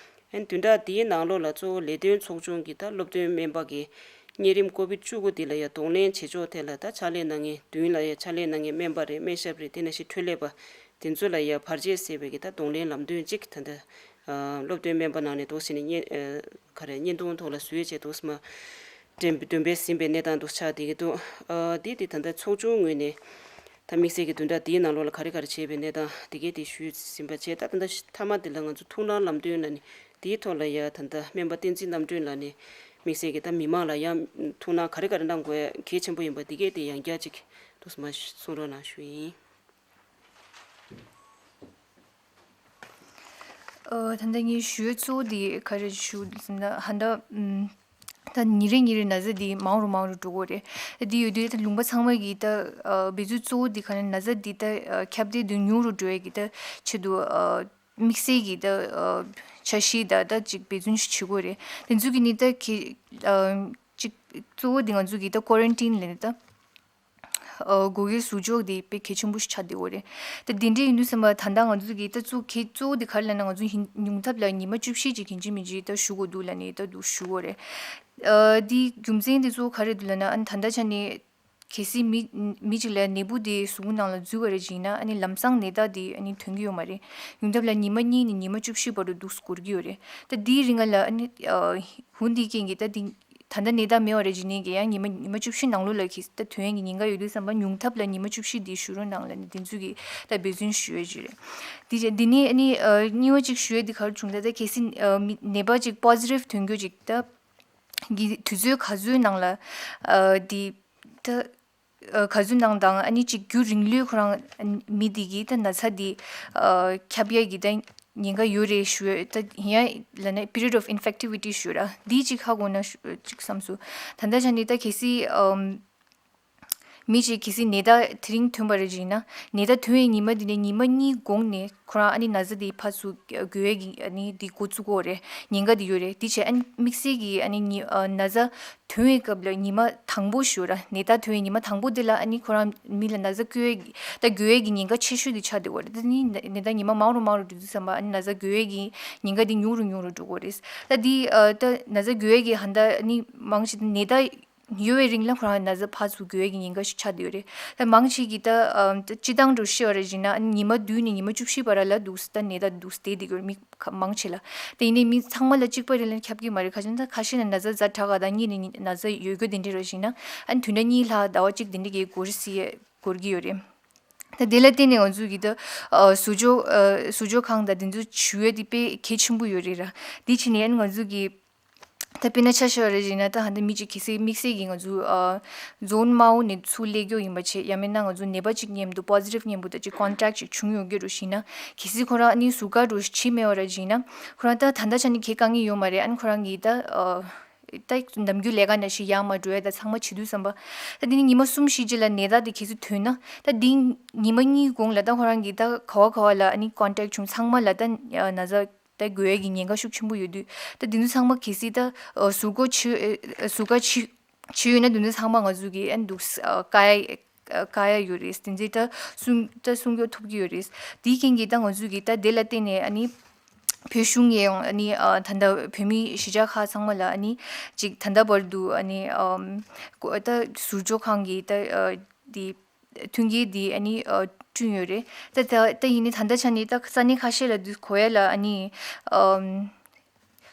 ཨན་བདུན་ཕྲག་འདིའི་ནང་ལོགས་ལ་གཙོ་བོ་ལས་དོན་ཚོགས་ཆུང་གིས་ད་སློབ་སྟོན་སྨན་པ་གི་གཉན་རིམས་ཀོ་བིད་བཅུ་དགུ་འདི་ལ་ཡང་གདོང་ལེན་བྱེད་ཕྱོགས་ཐད་ལ་ད་ཕྱག་ལས་གནང་མཁན་མདུན་ལ་ཡང་ཕྱག་ལས་གནང་མཁན་སྨན་པ་རེད། སྨན་ཞབས་རེད། དེ་ནང་བཞིན་འཕྲོད་ལས་པ་དེ་ཚོ་ལ་ཡང་བར་ཆད་སེལ་བའི་གི་ད་གདོང་ལེན་ལམ་སྟོན་གཅིག་ད་ལྟ་སློབ་སྟོན་སྨན་པ་ནང་ནས་འདུག་ཟེར་ནས་བརྙན་ག་རེ་བརྙན་ཐུང་ཐོག་ལ་བཟོས་བྱས་འདུག་སེ་མ་འགྲེམས་འདོན་སྤེལ་ཟིན་པའི་གནས་སྟངས་འདུག་ཆགས་བསྡད་ཀྱི་འདུག་ཨ་འདི་དེ་ད་ལྟ་ཚོགས་ཆུང་ངོས་ནས་ད་དམིགས་བསལ་གྱི་བདུན་ཕྲག་འདིའི་ནང་ལོགས་ལ་ག་རེ་ག་རེ་བྱས་པའི་གནས་སྟངས་དེ་གས་དེ་ཞུས་ཟིན་པ་བྱས། ད་ད་ལྟ་མཐའ་མ་དེ་ལ་ང་ཚོ་ཐུགས་སྣང་ལམ་སྟོན་ལ་ནི་དེའི་ཐོག་ལ་ཡ་ད་ལྟ་སྨན་པ་བསྟན་འཛིན་རྣམ་གྲོལ་ལགས་ནས་དམིགས་བསལ་གྱི་ད་མི་མང་ལ་ཡང་ཐུགས་སྣང་ག་རེ་ག་རེ་གནང་དགོས་གལ་ཆེན་པོ་ཡིན་པ་དེ་གས་དེ་ཡང་བསྐྱར་ཅིག་འདུག་སེ་མ་གསུང་རོགས་གནང་ཞུ་ཡིན། ཨ་ད་ལྟ་ངས་ཞུ་ཡ་གཙོ་བོ་དེ་ག་རེ་ཞུ་ཟེར་ན་ཧ་ད་ཨམ། ད་ཉིན་རེ་ཉིན་རེ་ན་ཚ་འདི་མང་རུ་མང་རུ་འགྲོ་གི་རེད། ད་འདི་ཡོད་དུས་ད་ལུང་པ་ཚང་མ་གི་ད་ཨ་འབད་བརྩོན་གཙོ་བོ་འདི་ག་ནས་ན་ཚ་འདི་ད་ཨ་ཁྱབ་གདལ་འདི་ཉུང་རུ་འགྲོ་ཡ་གི་ད་ཆེད་དུ་ཨ་དམིགས་བསལ་གྱི་ད་ཨ་འཆར་གཞི་ད་ད་ཅིག་འབད་བརྩོན་ཞིག་བྱེད་དགོས་རེད། དེ་ཚོ་གི་ནི་ད་གི་ཨ་ཅིག་གཙོ་བོ་འདི་ང་ཚོ་གི་ད་ཀོ་རན་ཊིན་ལབ་ནི་ད། ཨ་སྒོ་དབྱེ་ཟུར་འཇོག་དེ་དཔེ་གལ་ཆེན་པོ་ཞིག་ཆགས་བསྡད་ཡོད་རེད། ད་དེ་འདྲ་ཡིན་དུས་ཙམ་པ་ད་ལྟ་ང་ཚོ་གི་ད་གཙོ་གལ་གཙོ་བོ་དེ་ག་རེ་ལབ་ན་ང་ཚོ་ཡིན་ཉུང་མཐའ་ལ་ཉི་མ་བཅུ་བཞི་ཅིག་ཡིན་གཅིག་མིན་གཅིག་ད་བཞུགས་དགོས་འདུག་ལབ་ནས་ད་འདུག་ཞུ་གི་ཡོད་རེད། ཨ་དེའི་རྒྱུ་མཚན་དེ་གཙོ་བོ་ག་རེ་འདུག་ལབ་ན་ཨ་ནི་ད་ལྟ་ཆ་ནས་གལ་སྲིད་མི་མི་གཅིག་ལ་ནད་འབུ་དེ་གཟུགས་པོ་ནང་ལ་འཛུལ་བ་རེ་ཅིག་ཡིན་ན་ཨ་ནི་ལམ་སང་ནད་རྟགས་དེ་ཨ་ནི་ཐོན་གྱི་ཡོད་མ་རེད། ཉུང་མཐའ་ལ་ཉི་མ་གཉིས་ནས་ཉི་མ་བཅུ་བཞི་བར་དུ་འདུག་སེ་འགོར་གྱི་ཡོད་རེད། ད་དེའི་རིང་ལ་ཨ་ནི་ཨ་ཧུན་དེའི་རྐྱེན་གྱིས་ད་དེ། ད་ལྟ་ནད་རྟགས་མེད་པ་རེ་བྱེད་ནས་ཀྱི་ཡང་ཉི་མ་ཉི་མ་བཅུ་བཞི་ནང་ལོགས་ལ་གི་ད་ཐོན་ཡས་ཀྱི་ཉེན་ཁ་ཡོད་དུས་ཙམ་པ་ཉུང་མཐའ་ལ་ཉི་མ་བཅུ་བཞི་འདི་བཞུགས་རོགས་གནང་ལབ་ནས་དེ་ཚོ་གི་ད་འབད་བརྩོན་ཞུ་ཡས་ཅིག་རེད། དེ་རྗེས་འདི་ནས་ཨ་ནི་ཨ་གཉིས་པ་ཅིག་ཞུ་ཡས་འདི་ག་རེ་བྱུང་ད་ད་གལ་སྲིད་ཨ་མི་ནད་པ་ཅིག་པོ་ཛི་ཊིབ་ཐོན་རྒྱུ་ཅིག་ད་གི་དུས་ཚོད་ག་ཚོད་ནང་ལ་ཨ་འདི་ད་ཨ་ག་ཚོད་ནང་དང་ཨ་ནི་ཅིག་རྒྱུན་རིང་ལོས་ཁོ་རང་ཨ་ནི་མི་འདི་གི་ད་ན་ཚ་འདི་ཨ་ཁྱབ་ཡས་ཀྱི་ད་ཉེན་ཁ་ཡོད་རེད་ཞུ་ཡས། ད་ཡིན་ཡ་ལབ་ན་period of infectivity ཞུ་ར་འདི་ཅིག་ཧ་གོ་ན་ཞུ་ཅིག་བསམ་སོང་། ད་ལྟ་ཆ་ནས་ད་གལ་སྲིད་ཨམ་མི་ཅིག་གལ་སྲིད་ནད་རྟགས་དེ་རིང་ཐོན་པ་རེ་ཅིག་ཡིན་ན་ནད་རྟགས་ཐོན་ཡས་ཉི་མ་འདི་ནས་ཉི་མ་གཉིས་གོང་ནས་ཁོ་རང་ཨ་ནི་ན་ཚ་འདི་ཕར་ཚུར་འགོས་ཡས་ཀྱི་ཨ་ནི་འདི་འགོ་བཙུགས་ཀྱི་ཡོད་རེད། ཉེན་ཁ་འདི་ཡོད་རེད། འདི་བྱས་ཨ་ནི་དམིགས་བསལ་གྱི་ཨ་ནི་ཉི་ཨ་ན་ཚ་ཐོན་པའི་སྐབས་ལ་ཉི་མ་དང་པོ་ཞུ་ར་ནད་རྟགས་ཐོན་པའི་ཉི་མ་དང་པོ་འདི་ལ་ཨ་ནི་ཁོ་རང་མི་ལ་ན་ཚ་འགོས་ཡས་ཀྱི་ད་འགོས་ཡས་ཀྱི་ཉེན་ཁ་ཆེ་ཤོས་འདི་ཆགས་བསྡད་ཡོད་རེད། ད་ནི་ནད་རྟགས་ཉི་མ་མང་རུ་མང་རུ་འགྲོ་དུས་ཙམ་པ་ཨ་ནི་ན་ཚ་འགོས་ཡས་ཀྱི་ཉེན་ཁ་འདི་ཉུང་རུ་ཉུང་རུ་འགྲོ་གི་ཡོད་རེད། ད་འདི་ཨ་ད་ན་ཚ་འགོས་ཡས་ཀྱི་ཧ་ད་ཨ་ནི་མང་ཆེ་ནད་རྟགས་ཡོད་པའི་རིང་ལ་ཁོ་རང་ན་ཚ་ཕར་ཚུར་འགོས་ཡས་ཀྱི་ཉེན་ཁ་ཞིག་ཆགས་བསྡད་ཡོད་རེད། ད་མང་ཆེ་གི་ད་ཨ་ད་སྤྱིར་བཏང་འགྲོ་ཤེས་པ་རེད་ཅིག་ན་ཨ་ནི་ཉི་མ་བདུན་ནས་ཉི་མ་བཅུ་བཞི་བར་ལ་འདུག་སེ་ད་ནད་རྟགས་འདུག་སེ་བསྡད་བསྡད་ཡོད་རེད། མི་ཁ་མང་ཆེ་ལ། དེ་ཡིན་ནའི་མི་ཚང་མ་ལ་གཅིག་པ་རེ་ལ་ཁྱབ་ཀྱི་མ་རེད། ཁ་ཤས་ན་ད་ཁ་ཤས་ན་ན་ཚ་ཛ་དྲག་ག་དང་གཉིས་ནས་ན་ཚ་ཡོད་རྒྱུ་དེ་འདྲ་རེད་ཅིག་ན་ཨ་ནི་དུས་ན་གཉིས་ལྷག་ཟླ་བ་གཅིག་དེ་འདྲ་གི་འགོར་སྲིད་འགོར་གྱི་ཡོད་རེད། ད་དེ་ལ་བརྟེན་ནས་ང་ཚོ་གི་ད་ཨ་ཟུར་འཇོག་ཨ་ཟུར་འཇོག་ཁང་དང་དེ་ཚོ་ཞུ་ཡས་དེ་དཔེ་གལ་ཆེན་པོ་ཡོད་རེད་ར། དེ་ཕྱིན་ནས་ཨ་ནི་ང་ཚོ་གི་ད་དཔེར་ན་ཆ་བཞག་པ་རེད་ཅིག་ན་ད་ཧ་ད་མི་གཅིག་གལ་སྲིད་དམིགས་བསལ་གྱི་ང་ཚོ་ཨ་རྫོང་དམའ་བོ་ནས་ཚུར་སླེབས་རྒྱུ་ཡིན་པ་བྱས་ཡང་མིན་ན་ང་ཚོ་ནད་པ་གཅིག་མཉམ་དུ་པོ་ཟི་ཊིབ་མཉམ་པོ་ད་ཅིག་ཀོན་ཊེག་ཅིག་བྱུང་ཡོང་གི་རེད་ཅིག་ན་གལ་སྲིད་ཁོ་རང་ཨ་ནི་ཟུར་བཀག་འགྲོ་བྱེད་མེད་པ་རེད་ཅིག་ན་ཁོ་རང་ད་ད་ལྟ་ཆ་ནས་གང་ཡང་དཀའ་ངལ་ཡོད་མ་རེད། ཨ་ནི་ཁོ་རང་གིས་ད་ཨ་ད་ནམ་རྒྱུན་ལས་ཀ་ནང་བཞིན་ཡར་མར་འགྲོ་ཡས་ད་ཚང་མ་བྱེད་དུས་ཙམ་པ་ད་དེ་ནི་ཉི་མ་གསུམ་བཞི་རྗེས་ལ་ནད་རྟགས་དེ་གལ་སྲིད་ཐོན་ན་ད་དེ་ཉི་མ་གཉིས་གོང་ལ་ད་ཁོ་རང་གིས་ད་ག་བ་ག་བ་ལ་ཨ་ནི་ཀོན་ཊེག་བྱུང་ཚང་མ་ལ་ད་ན་ཚ་ད་འགོས་ཡས་ཀྱི་ཉེན་ཁ་ཤུགས་ཆེན་པོ་ཡོད་དུས་ད་དེ་ཚོ་ཚང་མ་གལ་སྲིད་ད་ཨ་ཟུར་བཀག་བྱེད་ཨ་ཟུར་བཀག་བྱེད་བྱེད་ཡོད་ན་དེ་ཚོ་ཚང་མ་ང་ཚོ་གིས་ཨ་འདུག་ཨ་བཀག་ཡས་བཀག་ཡས་ཡོད་རེད། དེ་ཚོ་ད་སྲུང་ད་སྲུང་སྐྱོབ་ཐུབ་ཀྱི་ཡོད་རེད། དེའི་རྐྱེན་གྱིས་ད་ང་ཚོ་གིས་ད་དེ་ལ་བརྟེན་ནས་ཨ་ནི་བོད་གཞུང་ཡང་ཨ་ནི་ཨ་ད་ལྟ་བོད་མི་གཞིས་ཆགས་ཁག་ཚང་མ་ལ་ཨ་ནི་ཅིག་ད་ལྟ་བར་དུ་ཨ་ནི་ཨམ་ཀོ་ད་ཟུར་འཇོག་ཁང་གིས་ད་ཨ་དེ། མཐུན་རྐྱེན་འདི་ཨ་ནི་ཨ་བསྐྲུན་ཡོད་རེད། ད་ད་ད་ཡིན་ནའི་ད་ལྟ་ཆ་ནས་ད་ས་གནས་ཁ་ཤས་ལ་འདི་གོ་ཡ་ལ་ཨ་ནི་ཨམ་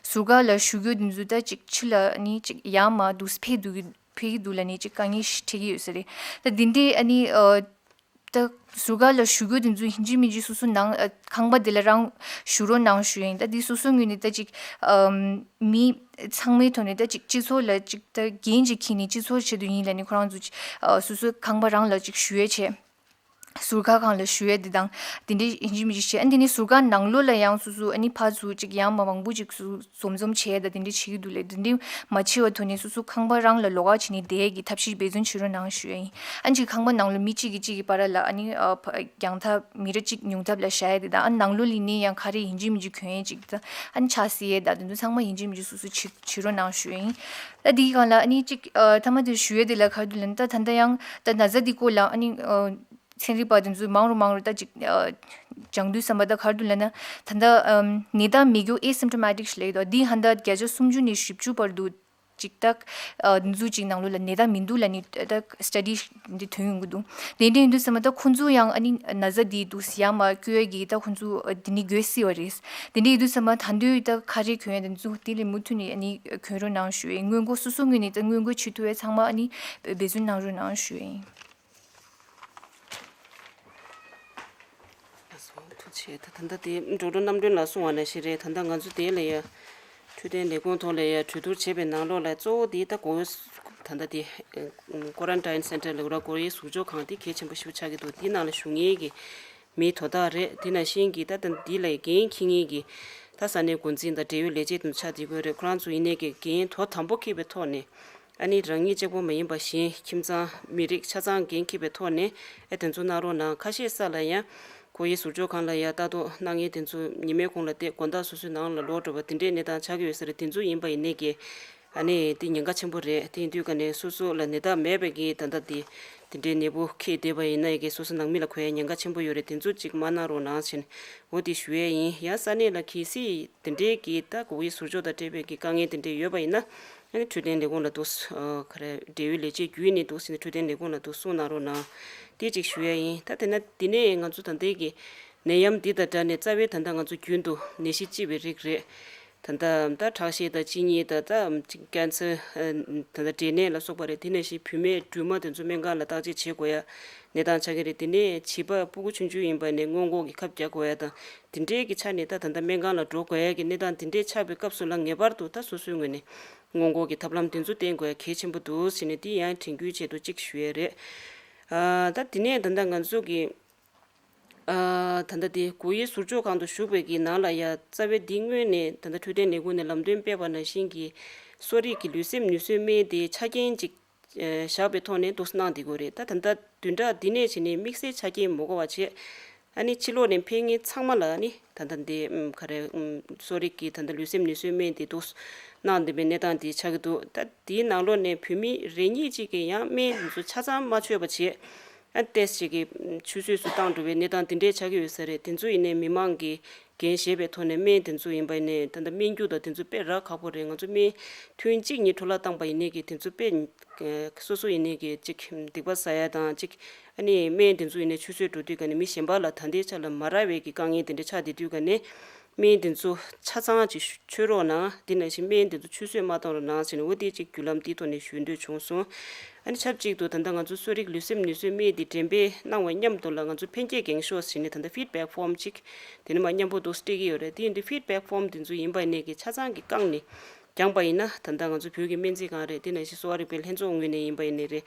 ཟུར་བཀག་ལ་བཞུགས་རྒྱུ་འདི་ཚོ་ད་ཅིག་ཕྱི་ལ་ཨ་ནི་ཅིག་ཡར་མར་འདུག་སེ་ཕེབས་འདུག་གི་ཕེབས་ཀྱི་འདུག་ལབ་ནས་ཅིག་དཀའ་ངལ་ཞིག་འཕྲད་ཀྱི་ཡོད་ས་རེད། ད་འདི་འདྲའི་ཨ་ནི་ཨ་ད་ཟུར་བཀག་ལ་བཞུགས་རྒྱུ་འདི་ཚོ་ཡིན་གཅིག་མིན་གཅིག་སོ་སོ་ནང་ཨ་ཁང་པ་འདི་ལ་རང་བཞུགས་རོགས་གནང་ཞུ་ཡིན། ད་འདི་སོ་སོའི་ངོས་ནས་ད་ཅིག་ཨམ་མི་ཚང་མའི་ཐོག་ནས་ད་ཅིག་སྤྱི་ཚོགས་ལ་ཅིག་ད་འགན་ཅིག་འཁྱེར་ནས་སྤྱི་ཚོགས་ཆེད་དུ་ཡིན་ལབ་ནས་ཁོ་རང་ཚོ་ཅིག་ཨ་སོ་སོའི་ཁང་པ་རང་ལ་ཅིག་བཞུགས་ཡས་བྱས། ཟུར་བཀག་ཁང་ལ་ཞུ་ཡས་དེ་དང་དེ་འདྲའི་ཡིན་གཅིག་མིན་གཅིག་བྱས། ཨ་ནི་དེ་ནས་ཟུར་བཀག་ནང་ལོགས་ལ་ཡང་སོ་སོ་ཨ་ནི་ཕར་ཚུར་གཅིག་ཡང་མ་མང་པོ་ཅིག་སོ་སོ་འཛོམས་འཛོམས་བྱས་ད་དེ་འདྲའི་བྱེད་ཀྱི་འདུག་ལས། དེ་འདྲའི་མ་བྱེད་པ་ཐོག་ནས་སོ་སོ་ཁང་པ་རང་ལ་ལོགས་ཀ་བྱས་ནས་བསྡད་ཡས་ཀྱི་ཐབས་ཤེས་འབད་བརྩོན་བྱེད་རོགས་གནང་ཞུ་ཡས་ཡིན། ཨ་ནི་གཅིག་ཁང་པ་ནང་ལ་མི་གཅིག་གིས་གཅིག་གི་བར་ལ་ཨ་ནི་ཨ་ཕ་རྒྱང་ཐག་མི་རེ་གཅིག་ཉུང་ཐབས་ལ་བཞག་ཡས་དེ་དང་ཨ་ནང་ལོགས་ལ་ནི་ཡང་ག་རེ་ཡིན་གཅིག་མིན་གཅིག་གྱོན་ཡས་ཅིག་ད་ཨ་ནི་ཕྱག་བསིལ་ཡས་ད་དེ་ཚོ་ཚང་མ་ཡིན་གཅིག་མིན་གཅིག་སོ་སོ་བྱེད་བྱེད་རོགས་གནང་ཞུ་ཡས་ཡིན། ད་དེའི་སྒང་ལ་ཨ་ནི་གཅིག་ཨ་མཐའ་མ་དེ་ཞུ་ཡས་དེ་ལ་ག་རེ་འདུག་ལབ་ན་ད་ད་ལྟ་ཡང་ད་ན་ཚ་འདི་སྐོར་ལ་ཨ་ནི་ཨ། ཚན་རིག་པ་དེ་ཚོས་མང་རུ་མང་རུ་ད་ཅིག་ཨ་སྦྱང་དུས་ཙམ་པ་ད་ག་རེ་འདུག་ལབ་ན། ད་ལྟ་ཨམ་ནད་རྟགས་མེད་རྒྱུ་ཨེ་སིམ་ཊོ་མ་ཊིག་ཞིག་ལབ་ཡོད་དོ། འདི་ཧ་ད་བརྒྱ་ཆ་སུམ་ཅུ་ནས་བཞི་བཅུ་བར་དུ་ཅིག་ད་ཨ་འདི་ཚོ་ཅིག་ནང་ལོགས་ལ་ནད་རྟགས་མི་འདུག་ལབ་ནས་ད་སི་ཊ་ཌི་འདི་ཐོན་ཡོང་གི་འདུག་དེ་འདྲ་ཡིན་དུས་ཙམ་པ་ད་ཁོང་ཚོ་ཡང་ཨ་ནི་ན་ཚ་འདི་འདུག་ཡར་མར་བསྐྱོད་ཡས་ཀྱི་ད་ཁོང་ཚོ་ཨ་འདི་ནི་འགོས་སྲིད་པ་རེད། དེ་འདྲ་ཡིན་དུས་ཙམ་པ་ད་དུང་ད་ག་རེ་གྱོན་ཡས་དེ་ཚོ་དེ་ལས་མུ་མཐུད་ནས་ཨ་ནི་གྱོན་རོགས་གནང་ཞུ་ཡས། སྔོན་འགོག་སོ་སོ་ངོས་ནས་ད་སྔོན་འགོག་བྱེད་ཐུབ་ཡས་ཚང་མ་ཨ་ནི་འབད་བརྩོན་གནང་རོགས་གནང་ཞུ་ཡས་ཡིན། ལགས་སོ། ཐུགས་རྗེ་ཆེ། ད་ད་ལྟ་དེ་ཌོག་ཊར་རྣམ་གྲོལ་ལགས་གསུངས་པ་ནང་བཞིན་རེད། ད་ལྟ་ང་ཚོ་དེ་ལ་ཡ་འཕྲོད་བསྟེན་ལས་ཁུངས་ཐོག་ལ་ཡ་གྲོས་བསྡུར་བྱས་པའི་ནང་ལོགས་ལ་གཙོ་བོ་དེ་ད་གོ་ད་ལྟ་དེ་ཀོ་རན་ཊིན་སེན་ཊར་ལ་ར་གོ་ཡའི་ཟུར་འཇོག་ཁང་དེ་གལ་ཆེན་པོ་ཞིག་ཆགས་ཀྱི་འདུག་དེ་ནང་ལ་བཞུགས་མཁན་གྱི་མི་དོ་བདག་རེད། དེ་ནང་བཞིན་གྱི་ད་ད་འདི་ལ་འགན་འཁྱེར་མཁན་གྱི་ད་ས་གནས་འགོ་འཛིན་དང་འབྲེལ་ཡོད་ལས་བྱེད་དེ་ཚོ་ཆགས་བསྡད་ཀྱི་ཡོད་རེད། ཁོ་རང་ཚོ་ཡིན་ནའི་གི་འགན་དོ་དམ་པོ་འཁྱེར་བའི་ཐོག་ནས། ཨ་ནི་རང་ཉིད་གཅིག་པོ་མ་ཡིན་པ་གཞན་ཁྱིམ་ཚང་མི་རིགས་ཆ་ཚང་འགན་འཁྱེར་བའི་ཐོག་ནས་ཨེ་དེ་ཚོ་གནང་རོགས་གནང་། ཁ་ཤས་ས་ལ་ཡང་གོ་ཡའི་ཟུར་འཇོག་ཁང་ལ་ཡང་ལྟ་རྟོག་གནང་མཁན་དེ་ཚོ་ཉི་མའི་གུང་ལ་བསྡད་དགོང་དག་སོ་སོའི་ནང་ལ་ལོག་འགྲོ་བ་དེ་འདྲའི་གནས་སྟངས་ཆགས་ཀྱི་ཡོད་ས་རེད། དེ་ཚོ་ཡིན་པ་ཡིན་ནའི་གི་ཨ་ནི་དེ་ཉེན་ཁ་ཆེན་པོ་རེད། དེ་ཡིན་དུས་ག་ནས་སོ་སོ་ལ་ནད་རྟགས་མེད་པའི་གི་ད་ལྟ་དེ་དེ་འདྲའི་ནད་འབུ་འཁྱེར་བསྡད་པ་ཡིན་ན་ཡི་གེ་སོ་སོ་ནང་མི་ལ་འགོས་ཡ་ཉེན་ཁ་ཆེན་པོ་ཡོད་རེད། དེ་ཚོ་གཅིག་མ་གནང་རོགས་གནང་ཞེས་འོ་དེ་ཞུ་ཡས་ཡིན། ཡང་ས་གནས་ལ་གལ་སྲིད་དེ་འདྲའི་གི་ད་གོ་ཡའི་ཟུར་འཇོག་དང་འབྲེལ་བའི་གི་དཀའ་ངལ་དེ་འདྲའི་ཡོད་པ་ཡིན་ན། ཨ་ནི་འཕྲོད་བསྟེན་ལས་ཁུངས་ལ་འདུག་སེ་ཨ་ག་རེ་འབྲེལ་ཡོད་ལས་བྱེད་བརྒྱུད་ནས་འདུག་སེ་ནས་འཕྲོད་བསྟེན་ལས་ཁུངས་ལ་འདུག་གསུང་གནང་རོགས་གནང་། དེ་གཅིག་ཞུ་ཡ་ཡིན། ད་དེ་ན་དེ་ནས་ང་ཚོ་ད་ལྟའི་གི་ནད་ཡམས་འདི་དང་སྦྲགས་ནས་རྩ་བའི་ད་ལྟ་ང་ཚོ་རྒྱུན་དུ་ནད་གཞི་ལྕི་བའི་རིགས་རེད། ད་ལྟ་ད་ཁྲག་ཤེད་དང་གཅིན་སྙི་དང་ད་ཀན་སར་ད་ལྟ་འབྲས་ནད་ལ་སོགས་པ་རེད། དེ་ནང་བཞིན་བུད་མེད་སྦྲུམ་མ་དེ་ཚོ་སྨན་ཁང་ལ་བརྟག་དཔྱད་བྱེད་དགོས་ཡ་གནས་སྟངས་ཆགས་ཀྱི་རེད། དེ་ནས་བྱིས་པ་སྤུ་གུ་ཆུང་ཆུང་ཡིན་པ་ནས་སྔོན་འགོག་གི་ཁབ་རྒྱག་དགོས་ཡ་དང་དེ་འདྲའི་གི་ཆ་ནས་ད་ད་ལྟ་སྨན་ཁང་ལ་འགྲོ་དགོས་ཡ་གི་གནས་སྟངས་དེ་འདྲའི་ཆགས་པའི་སྐབས་སུ་ལ་ངེས་པར་དུ་ད་སོ་སོའི་ངོས་ནས། སྔོན་འགོག་གི་ཐབས་ལམ་དེ་ཚོ་བསྟེན་དགོས་ཡ་གལ་ཆེན་པོ་འདུག་ཟེར་ནས་འདི་ཡང་དྲན་སྐུལ་ཆེད་དུ་གཅིག་ཞུ་ཡས་རེད། ཨ་ད་དེ་ནས་ད་ལྟ་ང་ཚོ་གི་ཨ་ད་ལྟ་དེ་གོ་ཡའི་ཟུར་འཇོག་ཁང་དུ་བཞུགས་པའི་གི་ནང་ལ་ཡ་རྩ་བའི་འདི་སྔོན་ནས་ད་ལྟ་འཕྲོད་བསྟེན་ལས་ཁུངས་ནས་ལམ་སྟོན་སྤེལ་བ་ནང་བཞིན་གྱི་གསོ་རིག་གི་ལུས་སེམས་ནུས་གསོའི་སྨན་དེ་ཆ་རྐྱེན་ཅིག་བཞག་པའི་ཐོག་ནས་འདུག་སེ་གནང་བསྡད་ཀྱི་ཡོད་རེད། ད་ད་ལྟ་བདུན་ཕྲག་འདི་ནས་བྱས་ནས་དམིགས་བསལ་ཆ་རྐྱེན་མ་དགོས་པ་བྱས། ཨ་ནི་ཕྱི་ལོགས་ནས་ཕེབས་མཁན་ཚང་མ་ལ་ཨ་ནི་ད་ལྟ་འདི་ཨམ་ག་རེ་ཨམ་གསོ་རིག་གི་ད་ལྟ་ལུས་སེམས་ནུས་གསོའི་སྨན་དེ་འདུག་གནང་བསྡད་པའི་གནས་སྟངས་དེ་ཆགས་ཀྱི་འདུག་ད་དེའི་ནང་ལོགས་ནས་བོད་མི་རེ་གཉིས་གཅིག་གིས་ཡང་སྨན་དེ་ཚོ་ཆ་ཚང་མ་མཆོད་པ་བྱས། ཨ་ཏོག་ཙམ་ཅིག་གི་ཆུད་ཟོས་སུ་བཏང་འགྲོ་བའི་གནས་སྟངས་དེ་འདྲས་ཆགས་ཀྱི་ཡོད་ས་རེད། དེ་ཚོ་ཡིན་ནའི་མི་མང་གིས་འགན་བཞེས་པའི་ཐོག་ནས་སྨན་དེ་ཚོ་ཡིན་པ་ཡིན་ནའི་ད་ལྟ་སྨན་རྒྱུ་དང་དེ་ཚོ་དཔེ་རག་ཁག་པོ་རེད། ང་ཚོ་སྨན་ཐུན་གཅིག་གཉིས་འཕྲོ་བརླག་བཏང་པ་ཡིན་ནའི་གི་དེ་ཚོ་དཔེ་སོ་སོ་ཡིན་ནའི་གི་ཅིག་སྡིག་པ་བསགས་ཡ་དང་ཅིག་ཨ་ནི་སྨན་དེ་ཚོ་ཡིན་ནའི་ཆུད་ཟོས་འགྲོ་དུས་ག་ནས་མི་གཞན་པ་ལ་ད་ལྟའི་ཆ་ལ་མ་རག་པའི་གི་དཀའ་ངལ་དེ་འདྲ་ཆགས་བསྡད་དུས་ག་ནས་སྨན་དེ་ཚོ་ཆ་ཚང་ཅིག་མཆོད་རོགས་གནང་། དེ་ནང་བཞིན་སྨན་དེ་ཚོ་ཆུད་ཟོས་མ་གཏོང་རོགས་གནང་ཟེར་ནས་འོ་དེ་ཅིག་བརྒྱུད་ལམ་དེའི་ཐོག་ནས་ཞུ་འདོད་བྱུང་སོང་། ཨ་ནི་ཆབས་ཅིག་ཏུ་ད་ལྟ་ང་ཚོ་གསོ་རིག་ལུས་སེམས་ནུས་གསོའི་སྨན་དེ་འགྲེམས་སྤེལ་གནང་བ་མཉམ་དུ་ལ་ང་ཚོ་འཕེལ་རྒྱས་འགེངས་ཤོག་ཟེར་ནས་ད་ལྟ་ཕིཌ་བེག་ཕོམ་ཅིག་དེ་ནས་མ་མཉམ་པོ་འདུག་སྤྲད་ཀྱི་ཡོད་རེད། དེ་ཡིན་དུས་ཕིཌ་བེག་ཕོམ་དེ་ཚོ་ཡིན་པ་ཡིན་ནའི་གི་ཆ་ཚང་གི་བཀང་ནས། བསྐྱངས་པ་ཡིན་ན་ད་ལྟ་ང་ཚོ་བོད་ཀྱི་སྨན་རྩིས་ཁང་རེད། དེ་ནང་བཞིན་གསོ་བ་རིག་པའི་ལྷན་ཚོགས་ངོས་ནས་ཡིན་པ་ཡིན་ནའི་རེད།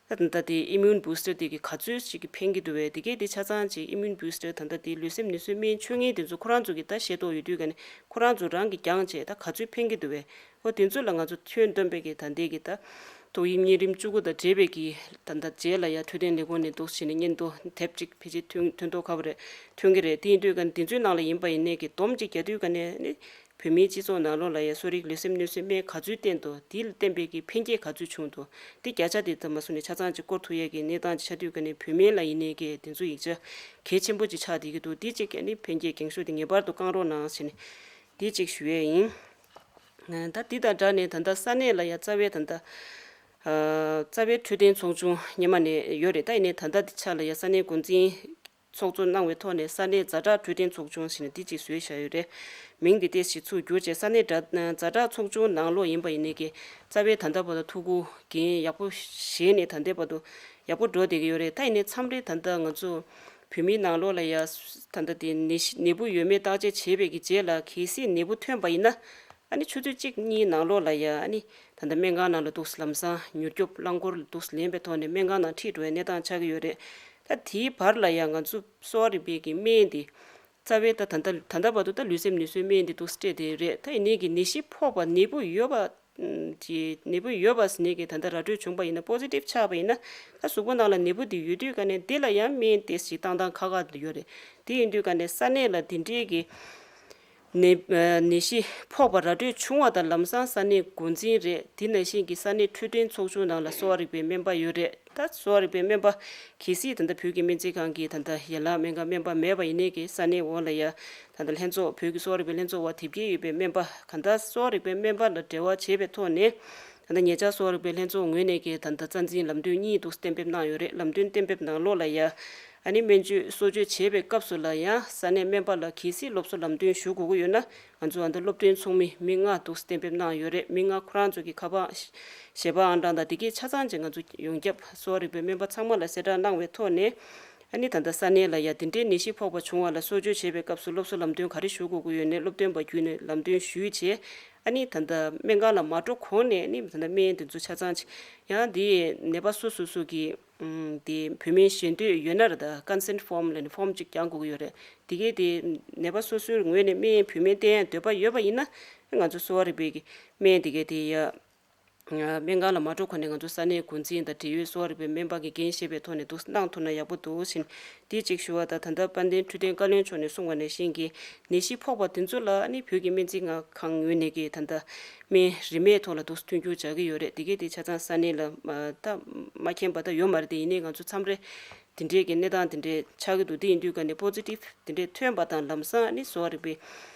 ད་ད་ལྟ་དེ་ཨི་མིའུན་བུ་སི་ཊར་དེ་གི་ག་ཚོད་ཅིག་གི་ཕན་གྱི་འདུག་བས། དེ་གས་དེ་ཆ་ཚང་ཅིག་ཨི་མིའུན་བུ་སི་ཊར་ད་ལྟ་དེ་ལུས་སེམས་ནུས་གསོའི་སྨན་མཆོད་མཁན་དེ་ཚོ་ཁོ་རང་ཚོ་གི་ད་ཤེས་རྟོགས་ཡོད་དུས་ག་ནས་ཁོ་རང་ཚོ་རང་གིས་བསྐྱངས་བྱས་ད་ག་ཚོད་ཕན་གྱི་འདུག་བས། ཨོ་དེ་ཚོ་ལ་ང་ཚོ་ཁྱོན་བསྡོམས་པའི་གི་ད་ལྟའི་གི་ད་ཏོག་དབྱིབས་གཉན་རིམས་བཅུ་དགུ་དང་འབྲེལ་བའི་གི་ད་ལྟ་རྗེས་ལ་ཡ་འཕྲོད་བསྟེན་ལས་ཁུངས་ནས་འདུག་བྱས་ནས་སྙན་ཐོ་དེབ་ཅིག་ཕལ་ཆེར་ཐོན་ཐོན་ཐོག་ཁ་པོ་རེད། ཐོན་གྱི་རེད། དེ་ཡིན་དུས་ག་ནས་དེ་ཚོའི་ནང་ལ་ཡིན་པ་ཡིན་ནའི་གི་སྡོམ་ཅིག་རྒྱག་དུས་ག་ནས་ནི། བོད་མིའི་སྤྱི་ཚོགས་ནང་ལོགས་ལ་ཡ་གསོ་རིག་ལུས་སེམས་ནུས་གསོའི་སྨན་ག་ཚོད་བསྟེན་ཏོ། དེ་ལ་བསྟེན་པའི་གི་ཕན་སྐྱེད་ག་ཚོད་བྱུང་ཏོ། དེ་བརྒྱ་ཆ་དེ་ད་མ་སུ་ནས་ཆ་ཚང་ཅིག་སྐོར་ཐུབ་ཡས་ཀྱི་གནས་སྟངས་ཅིག་ཆགས་དུས་ག་ནས་བོད་སྨན་ལ་ཡིན་ནའི་གི་དེ་ཚོ་ཡིག་ཆ་གལ་ཆེན་པོ་ཅིག་ཆགས་བསྡད་ཀྱི་འདུག་དེ་ཅིག་ག་ནི་ཕན་སྐྱེད་འགེངས་ཤོག་དེ་ངེས་པར་དུ་བསྐང་རོགས་གནང་ཟེར་ནས་དེ་ཅིག་ཞུ་ཡས་ཡིན། ད་དེ་དང་སྦྲགས་ནས་ད་ལྟ་ས་གནས་ལ་ཡ་རྩ་བའི་ད་ལྟ་རྩ་བའི་འཕྲོད་བསྟེན་ཚོགས་ཆུང་སྔོན་མ་ནས་ཡོད་རེད། ད་ཡིན་ནའི་ད་ལྟ་དེ་ཆ་ལ་ཡ་ས་གནས་འགོ་འཛིན་ཚོགས་གཙོ་གནང་བའི་ཐོག་ནས་ས་གནས་ཛ་དྲག་འཕྲོད་བསྟེན་ཚོགས་ཆུང་ཟེར་ནས་འདི་གཅིག་བཟོས་བཞག་ཡོད་རེད། མིང་འདི་ཏོག་ཙམ་ཚུར་བསྒྱུར་བྱས་ས་གནས་ཛ་ཛ་དྲག་ཚོགས་ཆུང་ནང་ལོགས་ཡིན་པ་ཡིན་ནའི་གི་རྩ་བའི་ད་ལྟ་བར་དུ་ཐུགས་ཁུར་འགན་ཡག་པོ་བཞེས་ནས་ད་ལྟའི་བར་དུ་ཡག་པོ་འགྲོ་བསྡད་ཀྱི་ཡོད་རེད། ད་ཡིན་ནའི་མཚམས་རེ་ད་ལྟ་ང་ཚོ་བོད་མིའི་ནང་ལོགས་ལ་ཡ་ད་ལྟ་དེ་ནད་གཞི་ནད་འབུ་ཡོད་མེད་བརྟག་དཔྱད་བྱས་པའི་གི་རྗེས་ལ་གལ་སྲིད་ནད་འབུ་ཐོན་པ་ཡིན་ན། ཨ་ནི་ཆུ་ཚོད་གཅིག་གཉིས་ནང་ལོགས་ལ་ཡ་ཨ་ནི་ད་ལྟ་སྨན་ཁང་ནང་ལ་འདུག་སེ་ལམ་སང་མྱུར་སྐྱོབ་རླངས་འཁོར་ལ་འདུག་སེ་ལེན་པའི་ཐོག་ནས་སྨན་ཁང་ནང་ཁྲིད་འགྲོ་བའི་གནས་སྟངས་ཆགས་ཀྱི་ཡོད་རེད། ད་དེའི་བར་ལ་ཡང་ང་ཚོ་གསོ་བ་རིག་པའི་གི་སྨན་དེ་རྩ་བའི་ད་ད་ལྟ་ད་ལྟ་བར་དུ་ད་ལུས་སེམས་ནུས་གསོའི་སྨན་དེ་འདུག་སྤྲད་དེ་རེད། ད་ཡིན་ནའི་གི་ནད་གཞི་ཕོག་པ་ནད་འབུ་ཡོད་པ་གི་ནད་འབུ་ཡོད་པ་ཟེར་ནས་གི་ད་ལྟ་ར་སྤྲོད་བྱུང་པ་ཡིན་ན་པོ་སི་ཊིབ་ཆགས་པ་ཡིན་ན་ད་གཟུགས་པོ་ནང་ལ་ནད་འབུ་དེ་ཡོད་དུས་ཀ་ནས་དེ་ལ་ཡང་སྨན་དེ་ཞིག་བཏང་སྟངས་ཁག་ཁག་ཡོད་རེད། དེ་ཡིན་དུས་ཀ་ནས་ས་གནས་ལ་དེ་འདྲའི་གི་ནད་ནད་གཞི་ཕོག་པ་ར་སྤྲོད་བྱུང་བ་དང་ལམ་སང་ས་གནས་འགོ་འཛིན་རེད། དེ་ནང་བཞིན་གྱི་ས་གནས་འཕྲོད་བསྟེན་ཚོགས་ཆུང་ནང་ལ་གསོ་བ་རིག་པའི་སྨན་པ་ཡོད་རེད། ད་གསོ་བ་རིག་པའི་སྨན་པ་གལ་སྲིད་ད་ལྟ་བོད་ཀྱི་སྨན་རྩིས་ཁང་གི་ད་ལྟ་ཡན་ལག་སྨན་ཁང་སྨན་པ་མེད་པ་ཡིན་ནའི་གི་ས་གནས་འོག་ལ་ཡ་ད་ལྟ་ལྷན་ཚོགས་བོད་ཀྱི་གསོ་བ་རིག་པའི་ལྷན་ཚོགས་འོག་དེབ་སྐྱེལ་ཡོད་པའི་སྨན་པ་གང་ལྟར་གསོ་བ་རིག་པའི་སྨན་པ་ལ་འབྲེལ་བ་བྱས་པའི་ཐོག་ནས་ད་ལྟ་ཉེ་ཆར་གསོ་བ་རིག་པའི་ལྷན་ཚོགས་ངོས་ནས་ཀྱི་ད་ལྟ་རྩ་འཛིན་ལམ་སྟོན་གཉིས་འདུག་གཏན་འབེབས་གནང་ཡོད་རེད། ལམ་སྟོན་གཏན་འབེབས་ནང་ལོགས་ལ་ཡ་ཨ་ནི་སྨན་བཅོས་གསོ་བཅོས་བྱེད་པའི་སྐབས་སུ་ལ་ཡང་ས་གནས་སྨན་པ་ལ་གལ་སྲིད་སློབ་གསོ་ལམ་སྟོན་ཞུ་དགོས་ཀྱི་ཡོད་ན་ང་ཚོ་ཨ་ད་སློབ་སྟོན་ཚོགས་མི་མི་ལྔ་འདུག་གཏན་འབེབས་གནང་ཡོད་རེད། མི་ལྔ་ཁོ་རང་ཚོ་གི་ཁ་པར་ཞལ་པར་ཨང་གྲངས་དང་དེ་གའི་ཆ་ཚང་ཅིག་ང་ཚོ་ཡོངས་ཁྱབ་གསོ་བ་རིག་པའི་སྨན་པ་ཚང་མ་ལ་གསལ་བསྒྲགས་གནང་བའི་ཐོག་ནས་ཨ་ནི་ད་ལྟ་ས་གནས་ལ་ཡ་དེ་འདྲའི་ནད་གཞི་ཕོག་པ་བྱུང་བ་ལ་གསོ་བཅོས་བྱེད་པའི་སྐབས་སུ་སློབ་གསོ་ལམ་སྟོན་ག་རེ་ཞུ་དགོས་ཀྱི་ཡོད་ནས་སློབ་སྟོན་པ་བརྒྱུད་ནས་ལམ་སྟོན་ཞུས་བྱས། ཨ་ནི་ད་ལྟ་སྨན་ཁང་ལ་མ་འགྲོ་གོང་ནས་ཨ་ནི་ད་ལྟ་སྨན་དེ་ཚོ་ཆ་ཚང་ཅིག་ཡང་དེ་ནད་པ་སོ་སོ་སོ་གི་ཨུམ་དེ་བོད་སྨན་བཞེས་འདོད་ཡོད་ན་ར་ད་ཀོན་སེན་ཊི་ཕོམ་ལབ་ནས་ཕོམ་ཅིག་བཀང་དགོས་ཀྱི་ཡོད་རེད། དེ་གས་དེ་ནད་པ་སོ་སོའི་ངོས་ནས་སྨན་བོད་སྨན་བསྟེན་ཡ་འདོད་པ་ཡོད་པ་ཡིན་ན་ང་ཚོ་གསོ་བ་རིག་པའི་གི་སྨན་དེ་གས་དེ་ཡ་སྨན་ཁང་ལ་མ་འགྲོ་གོང་ནས་ང་ཚོ་ས་གནས་འགོ་འཛིན་དང་འབྲེལ་ཡོད་གསོ་བ་རིག་པའི་སྨན་པ་གི་འགན་བཞེས་པའི་ཐོག་ནས་འདུག་གནང་ཐུབ་ན་ཡག་པོ་འདུག་ཕྱིན། དེ་གཅིག་ཞུ་བ་དང་ད་ལྟ་དཔལ་ལྡན་འཕྲོད་བསྟེན་བཀའ་བློན་མཆོག་ནས་གསུངས་པ་ནང་བཞིན་གྱི་ནད་གཞི་ཕོག་པ་དེ་ཚོ་ལ་ཨ་ནི་བོད་ཀྱི་སྨན་རྩིས་ཁང་ངོས་ནས་ཀྱི་ད་ལྟ་སྨན་རིན་མེད་ཐོག་ལ་འདུག་མཐུན་འགྱུར་བྱ་གི་ཡོད་རེད། དེ་གས་དེ་ཆ་ཚང་ས་གནས་ལ་ད་མ་མཁྱེན་པ་ད་ཡོད་མ་རེད། དེ་ཡིན་ནའི་ང་ཚོ་མཚམས་རེ་དེ་འདྲའི་གི་གནས་སྟངས་དེ་འདྲའི་ཆགས་ཀྱི་འདུག་དེ་ཡིན་དུས་ཀ་ནས་པོ་སི་ཊིབ་དེ་འདྲའི་ཐོན་པ་དང་ལམ་སང་ཨ་ནི་གསོ་བ་རིག་པའི་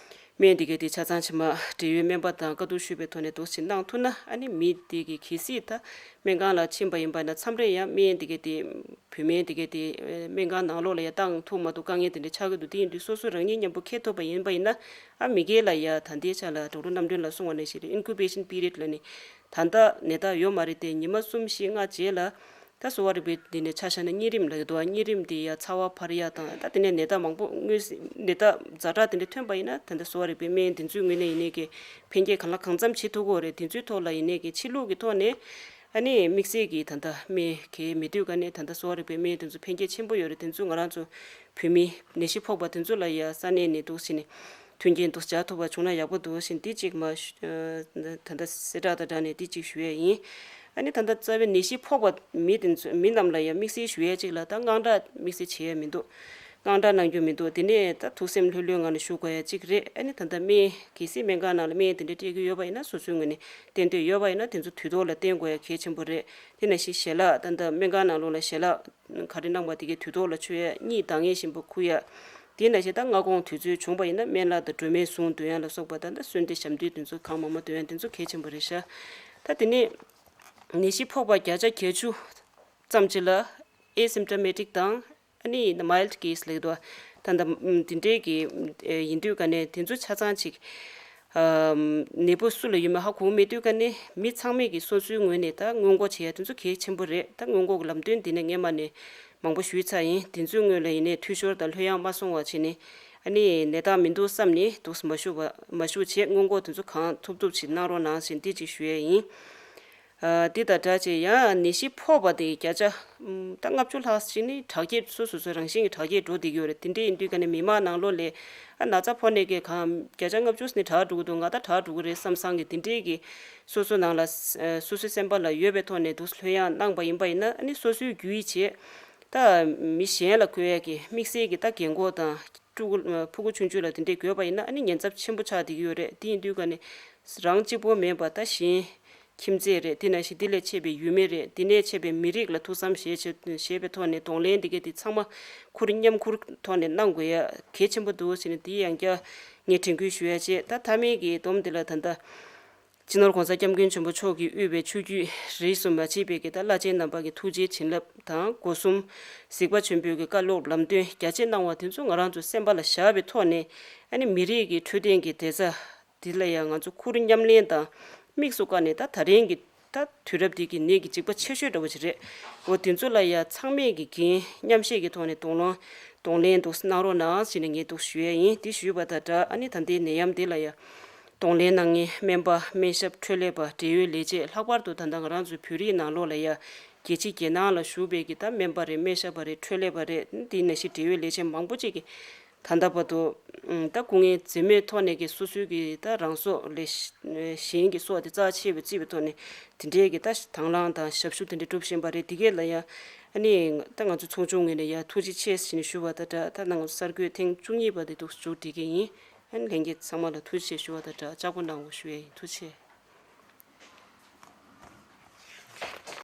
སྨན་དེ་གས་དེ་ཆ་ཚང་ཕྱི་མ་འབྲེལ་ཡོད་སྨན་པ་དང་བཀའ་བསྡུར་ཞུས་པའི་ཐོག་ནས་འདུག་སེ་གནང་ཐུབ་ན་ཨ་ནི་མི་དེ་གི་གལ་སྲིད་ད་སྨན་ཁང་ལ་ཕྱིན་པ་ཡིན་པ་ན་མཚམས་རེ་ཡང་སྨན་དེ་གས་དེ་བོད་སྨན་དེ་གས་དེ་སྨན་ཁང་ནང་ལོགས་ལ་ཡང་བཏང་ཐུབ་མ་ཐུབ་དཀའ་ངལ་དེ་འདྲ་ཆགས་ཀྱི་འདུག་དེ་ཡིན་དུས་སོ་སོ་རང་ཉིད་མཉམ་པོ་འཁྱེར་ཐུབ་པ་ཡིན་པ་ཡིན་ན་ཨ་མི་སྒེར་ལ་ཡང་ད་ལྟའི་ཆ་ལ་ཌོག་ཊར་རྣམ་གྲོལ་ལགས་གསུངས་པ་ནང་བཞིན་ཨིན་ཀུ་བེ་ཤན་པི་རི་ཡོཌ་ལབ་ནས་ད་ལྟ་ནད་རྟགས་ཡོད་མ་རེད་དེ་ཉི་མ་གསུམ་བཞི་ལྔ་རྗེས་ལ་ད་གསོ་བ་རིག་པའི་འདི་ནས་ཆ་བཞག་ན་གཉན་རིམས་ལབ་ཀྱི་འདུག་གཉན་རིམས་འདི་ཡ་ཚ་བ་འཕར་ཡ་དང་ད་དེ་ནས་ནད་རྟགས་མང་པོ་དངོས་ནད་རྟགས་ཛ་དྲག་དེ་འདྲ་ཐོན་པ་ཡིན་ན་ད་ལྟ་གསོ་བ་རིག་པའི་སྨན་འདི་ཚོའི་ངོས་ནས་ཡིན་ནའི་གི་ཕན་སྐྱེད་གང་ལ་གང་འཚམ་བྱེད་ཐུབ་ཀྱི་ཡོད་རེད། དེ་ཚོའི་ཐོག་ལ་ཡིན་ནའི་གི་ཕྱི་ལུགས་ཀྱི་ཐོག་ནས་ཨ་ནི་དམིགས་བསལ་གྱི་ད་ལྟ་སྨན་གལ་མེད་དུས་ཀ་ནས་ད་ལྟ་གསོ་བ་རིག་པའི་སྨན་འདི་ཚོ་ཕན་སྐྱེད་ཆེན་པོ་ཡོད་རེད། དེ་ཚོ་ང་རང་ཚོ་བོད་མི་ནད་གཞི་ཕོག་པ་དེ་ཚོ་ལ་ཡ་ས་གནས་ནས་འདུག་སེ་ནས་མཐུན་རྐྱེན་དུ་སྦྱར་ཐུབ་པ་བྱུང་ན་ཡག་པོ་འདུག་བཞིན་འདི་གཅིག་མ་ཞུ་ཨ་ད་ལྟ་གསལ་བསྒྲགས་དང་སྦྲགས་ནས་འདི་གཅིག་ཞུ་ཡས་ཡིན། ཨ་ནི་ད་ལྟ་རྩ་བའི་ནད་གཞི་ཕོག་པ་མི་དེ་ཚོ་མི་རྣམས་ལ་ཡང་དམིགས་བསལ་ཞུ་ཡས་གཅིག་ལ་ད་དངངས་སྐྲག་དམིགས་བསལ་བྱེད་ཡས་མི་འདུག་དངངས་སྐྲག་གནང་རྒྱུ་མི་འདུག་དེ་ནས་ད་ཐུགས་སེམས་ལྷོད་ལྷོད་ངང་ནས་བཞུགས་དགོས་ཡས་གཅིག་རེད། ཨ་ནི་ད་ལྟ་སྨན་གལ་སྲིད་སྨན་ཁང་ནང་ལ་སྨན་དེ་འདྲ་སྤྲད་ཀྱི་ཡོད་པ་ཡིན་ན་སོ་སོའི་ངོས་ནས་བསྟེན་འདོད་ཡོད་པ་ཡིན་ན་དེ་ཚོ་དུས་ཐོག་ལ་བསྟེན་དགོས་ཡས་གལ་ཆེན་པོ་རེད། དེ་ནང་བཞིན་ཞལ་ལག་ད་ལྟ་སྨན་ཁང་ནང་ལོགས་ལ་ཞལ་ལག་ག་རེ་གནང་བ་དེ་གའི་དུས་ཐོག་ལ་མཆོད་ཡ། གཉིད་འདང་ངེས་བཞིན་པ་ཁུག་ཡ། དེ་ནང་བཞིན་ད་སྔ་དགོང་དུས་ཚོད་བྱུང་བ་ཡིན་ན་སྨན་བླ་དང་སྒྲོལ་མའི་གཟུངས་འདོན་ཡ་ལ་སོགས་པ་ད་ལྟ་གསོལ་འདེབས་ཞབས་འདེབས་དེ་ཚོ་གང་མང་མང་འདོན་ཡ་དེ་ཚོ་གལ་ཆེན་པོ་རེད་ཤག་ད་དེ་ནས་ནད་གཞི་ཕོག་པ་བརྒྱ་ཆ་བརྒྱད་ཅུ་ཙམ་ཅིག་ལ་ཨེ་སིམ་ཊོ་མེ་ཊིག་དང་ཨ་ནི་མའིལ་ཌི་ཀེ་སི་ལབ་ཀྱི་འདུག་ད་ལྟ་འདི་འདྲའི་གི་ཡིན་དུས་ཀ་ནས་དེ་ཚོ་ཆ་ཚང་ཅིག་ནད་འབུ་སུ་ལ་ཡོད་མེད་ཧ་གོ་མེད་དུས་ཀ་ནས་མི་ཚང་མས་ཀྱི་སོ་སོའི་ངོས་ནས་ད་སྔོན་འགོག་བྱེད་ཡ་དེ་ཚོ་གལ་ཆེན་པོ་རེད། ད་སྔོན་འགོག་གི་ལམ་སྟོན་འདི་ནས་སྔས་མ་ནས་མང་པོ་ཞུས་ཚར་ཡིན། དེ་ཚོའི་སྔོན་ལ་ཡིན་ནའི་འཐུས་ཤོར་དང་ལྷོད་ཡངས་མ་སོང་བ་བྱས་ནས་ཨ་ནི་ནད་རྟགས་མི་འདུག་བསམ་ནས་འདུག་མ་ཞུ་བ་མ་ཞུ་བྱས་སྔོན་འགོག་དེ་ཚོ་གང་ཐུབ་ཐུབ་ཅིག་གནང་རོགས་གནང་ཞེས་འདི་ཅིག་ཞུ་ཡ་ཡིན། འདི་དང་སྦྲགས་བྱས་ཡང་ནད་གཞི་ཕོག་པ་དེ་བརྒྱ་ཆ་ད་ལྔ་བཅུ་ལྷག་ཅིག་ནི་དྲག་སྐྱེད་སོ་སོ་སོའི་རང་བཞིན་གྱི་དྲག་སྐྱེད་འགྲོ་བསྡད་ཀྱི་ཡོད་རེད། དེ་འདྲ་ཡིན་དུས་ཀ་ནས་མི་མང་ནང་ལོགས་ལ་ཨ་ན་ཚ་ཕོག་ནས་ཀྱི་གང་བརྒྱ་ཆ་ལྔ་བཅུ་ནི་དྲག་འགྲོ་གི་འདུག་ང་ད་དྲག་འགྲོ་གི་རེད་བསམ་བསམ་གི་དེ་འདྲའི་གི་སོ་སོ་ནང་ལ་སོ་སོའི་སེམས་པ་ལ་ཡོད་པའི་ཐོག་ནས་འདུག་ལྷོད་ཡངས་གནང་པ་ཡིན་པ་ཡིན་ན་ཨ་ནི་སོ་སོའི་རྒྱུ་ཡིས་བྱས་ད་མི་གཞན་ལ་འགོས་ཡ་གི་དམིགས་བསལ་གྱི་ད་རྒན་གོག་དང་ཕྲུ་གུ་ཕྲུ་གུ་ཆུང་ཆུང་ལ་དེ་འདྲས་འགོས་པ་ཡིན་ན་ཨ་ནི་ཉེན་ཚབས་ཆེན་པོ་ཆགས་བསྡད་ཀྱི་ཡོད་རེད། དེ་ཡིན་དུས་ཀ་ནས་རང་གཅིག་པོ་མིན་པ་ད་གཞན་ཁྱིམ་མཚེས་རེད། དེ་ནང་བཞིན་དེ་ལས་ཆད་པའི་ཡུལ་མི་རེད། དེ་ནས་ཆད་པའི་མི་རིགས་ལ་ཐུགས་བསམ་བཞེས་བྱས་བཞེས་པའི་ཐོག་ནས་གདོང་ལེན་འདི་གས་དེ་ཚང་མ་ཁུར་མཉམ་ཁུར་ཐོག་ནས་གནང་དགོས་ཡ་གལ་ཆེན་པོ་འདུག་ཟེར་ནས་དེ་ཡང་བསྐྱར་ངས་དྲན་སྐུལ་ཞུ་ཡ་བྱས། ད་མཐའ་མའི་གི་སྡོམ་འདི་ལ་ད་ལྟ་སྤྱི་ནོར་༸གོང་ས་༸སྐྱབས་མགོན་ཆེན་པོ་མཆོག་གིས་དབུས་པའི་ཆོས་བརྒྱུད་རིས་སུ་མ་ཆད་པའི་གི་ད་བླ་ཆེན་རྣམ་པ་གི་ཐུགས་རྗེའི་བྱིན་རླབས་དང་སྒོ་གསུམ་གཟིགས་པ་ཆེན་པོའི་གི་བཀའ་སློབ་ལམ་སྟོན་རྒྱ་ཆེ་གནང་བ་དེ་ཚོ་ང་རང་ཚོ་སེམས་པ་ལ་བཞག་པའི་ཐོག་ནས་ཨ་ནི་མི་རིགས་ཀྱི་འཕྲོད་བསྟེན་གྱི་བདེ་རྩ་འདི་ལ་ཡང་ང་ཚོ་ཁུར་མཉམ་ལེན་དང་དམིགས་སུ་བཀར་ནས་ད་ད་རིང་གི་ད་དུས་རབས་འདི་གི་ནད་ཀྱི་འཇིགས་པ་ཆེ་ཤོས་འདྲ་བོ་ཞིག་རེད། འོ་དེ་ཚོ་ལ་ཡང་ཚང་མས་ཀྱི་འགན་མཉམ་བཞེས་ཀྱི་ཐོག་ནས་གདོང་ལེན་གདོང་ལེན་འདུག་གནང་རོགས་གནང་ཞེས་ནས་ངས་འདུག་ཞུ་ཡས་ཡིན། དེ་ཞུས་པ་དང་སྦྲགས་ཨ་ནི་ད་ལྟའི་ནད་ཡམས་འདི་ལ་ཡང་གདོང་ལེན་གནང་མཁན་སྨན་པ་སྨན་ཞབས་འཕྲོད་ལས་པ་འབྲེལ་ཡོད་ལས་བྱེད་ལྷག་པར་དུ་ད་ལྟ་ང་རང་ཚོའི་བོད་རིགས་ནང་ལོགས་ལ་ཡང་ རྒྱལ་སྤྱི་རྒྱལ་ནང་ལ་བཞུགས་པའི་གི་ད་སྨན་པ་རེད། སྨན་ཞབས་པ་རེད། འཕྲོད་ལས་པ་རེད། དེ་ནང་བཞིན་འབྲེལ་ཡོད་ལས་བྱེད་མང་པོ་ཅིག་གིས་ད་ལྟ་བར་དུ་ད་སྐུ་ངལ་འཛེམས་མེད་ཐོག་ནས་ཀྱི་སོ་སོའི་གི་ད་རང་སྲོག་ལས་གཞན་གྱི་སྲོག་དེ་རྩ་ཆེ་བའི་བརྩིས་པའི་ཐོག་ནས་དེ་འདྲའི་གི་ད་དང་བླངས་དང་ཞབས་ཞུ་དེ་འདྲ་སྒྲུབ་བཞིན་པ་རེད། དེ་གས་ལ་ཡ་ཨ་ནི་ད་ང་ཚོ་ཚོགས་ཆུང་ངོས་ནས་ཡ་ཐུགས་རྗེ་ཆེ་ཞེས་ནས་ཞུ་བ་དང་སྦྲགས། ད་ང་ཚོ་གསར་འགོད་ཐེངས་བཅུ་གཉིས་པ་དེ་འདུག་མཇུག་སྒྲིལ་གི་ཡིན། ཨ་ནི་ལྷན་རྒྱས་ཚང་མ་ལ་ཐུགས་རྗེ་ཆེ་ཞུ་བ་དང་སྦྲགས། ལྕགས་པོ་གནང་དགོས་ཞུ་ཡས་ཡིན། ཐུགས་རྗེ་ཆེ།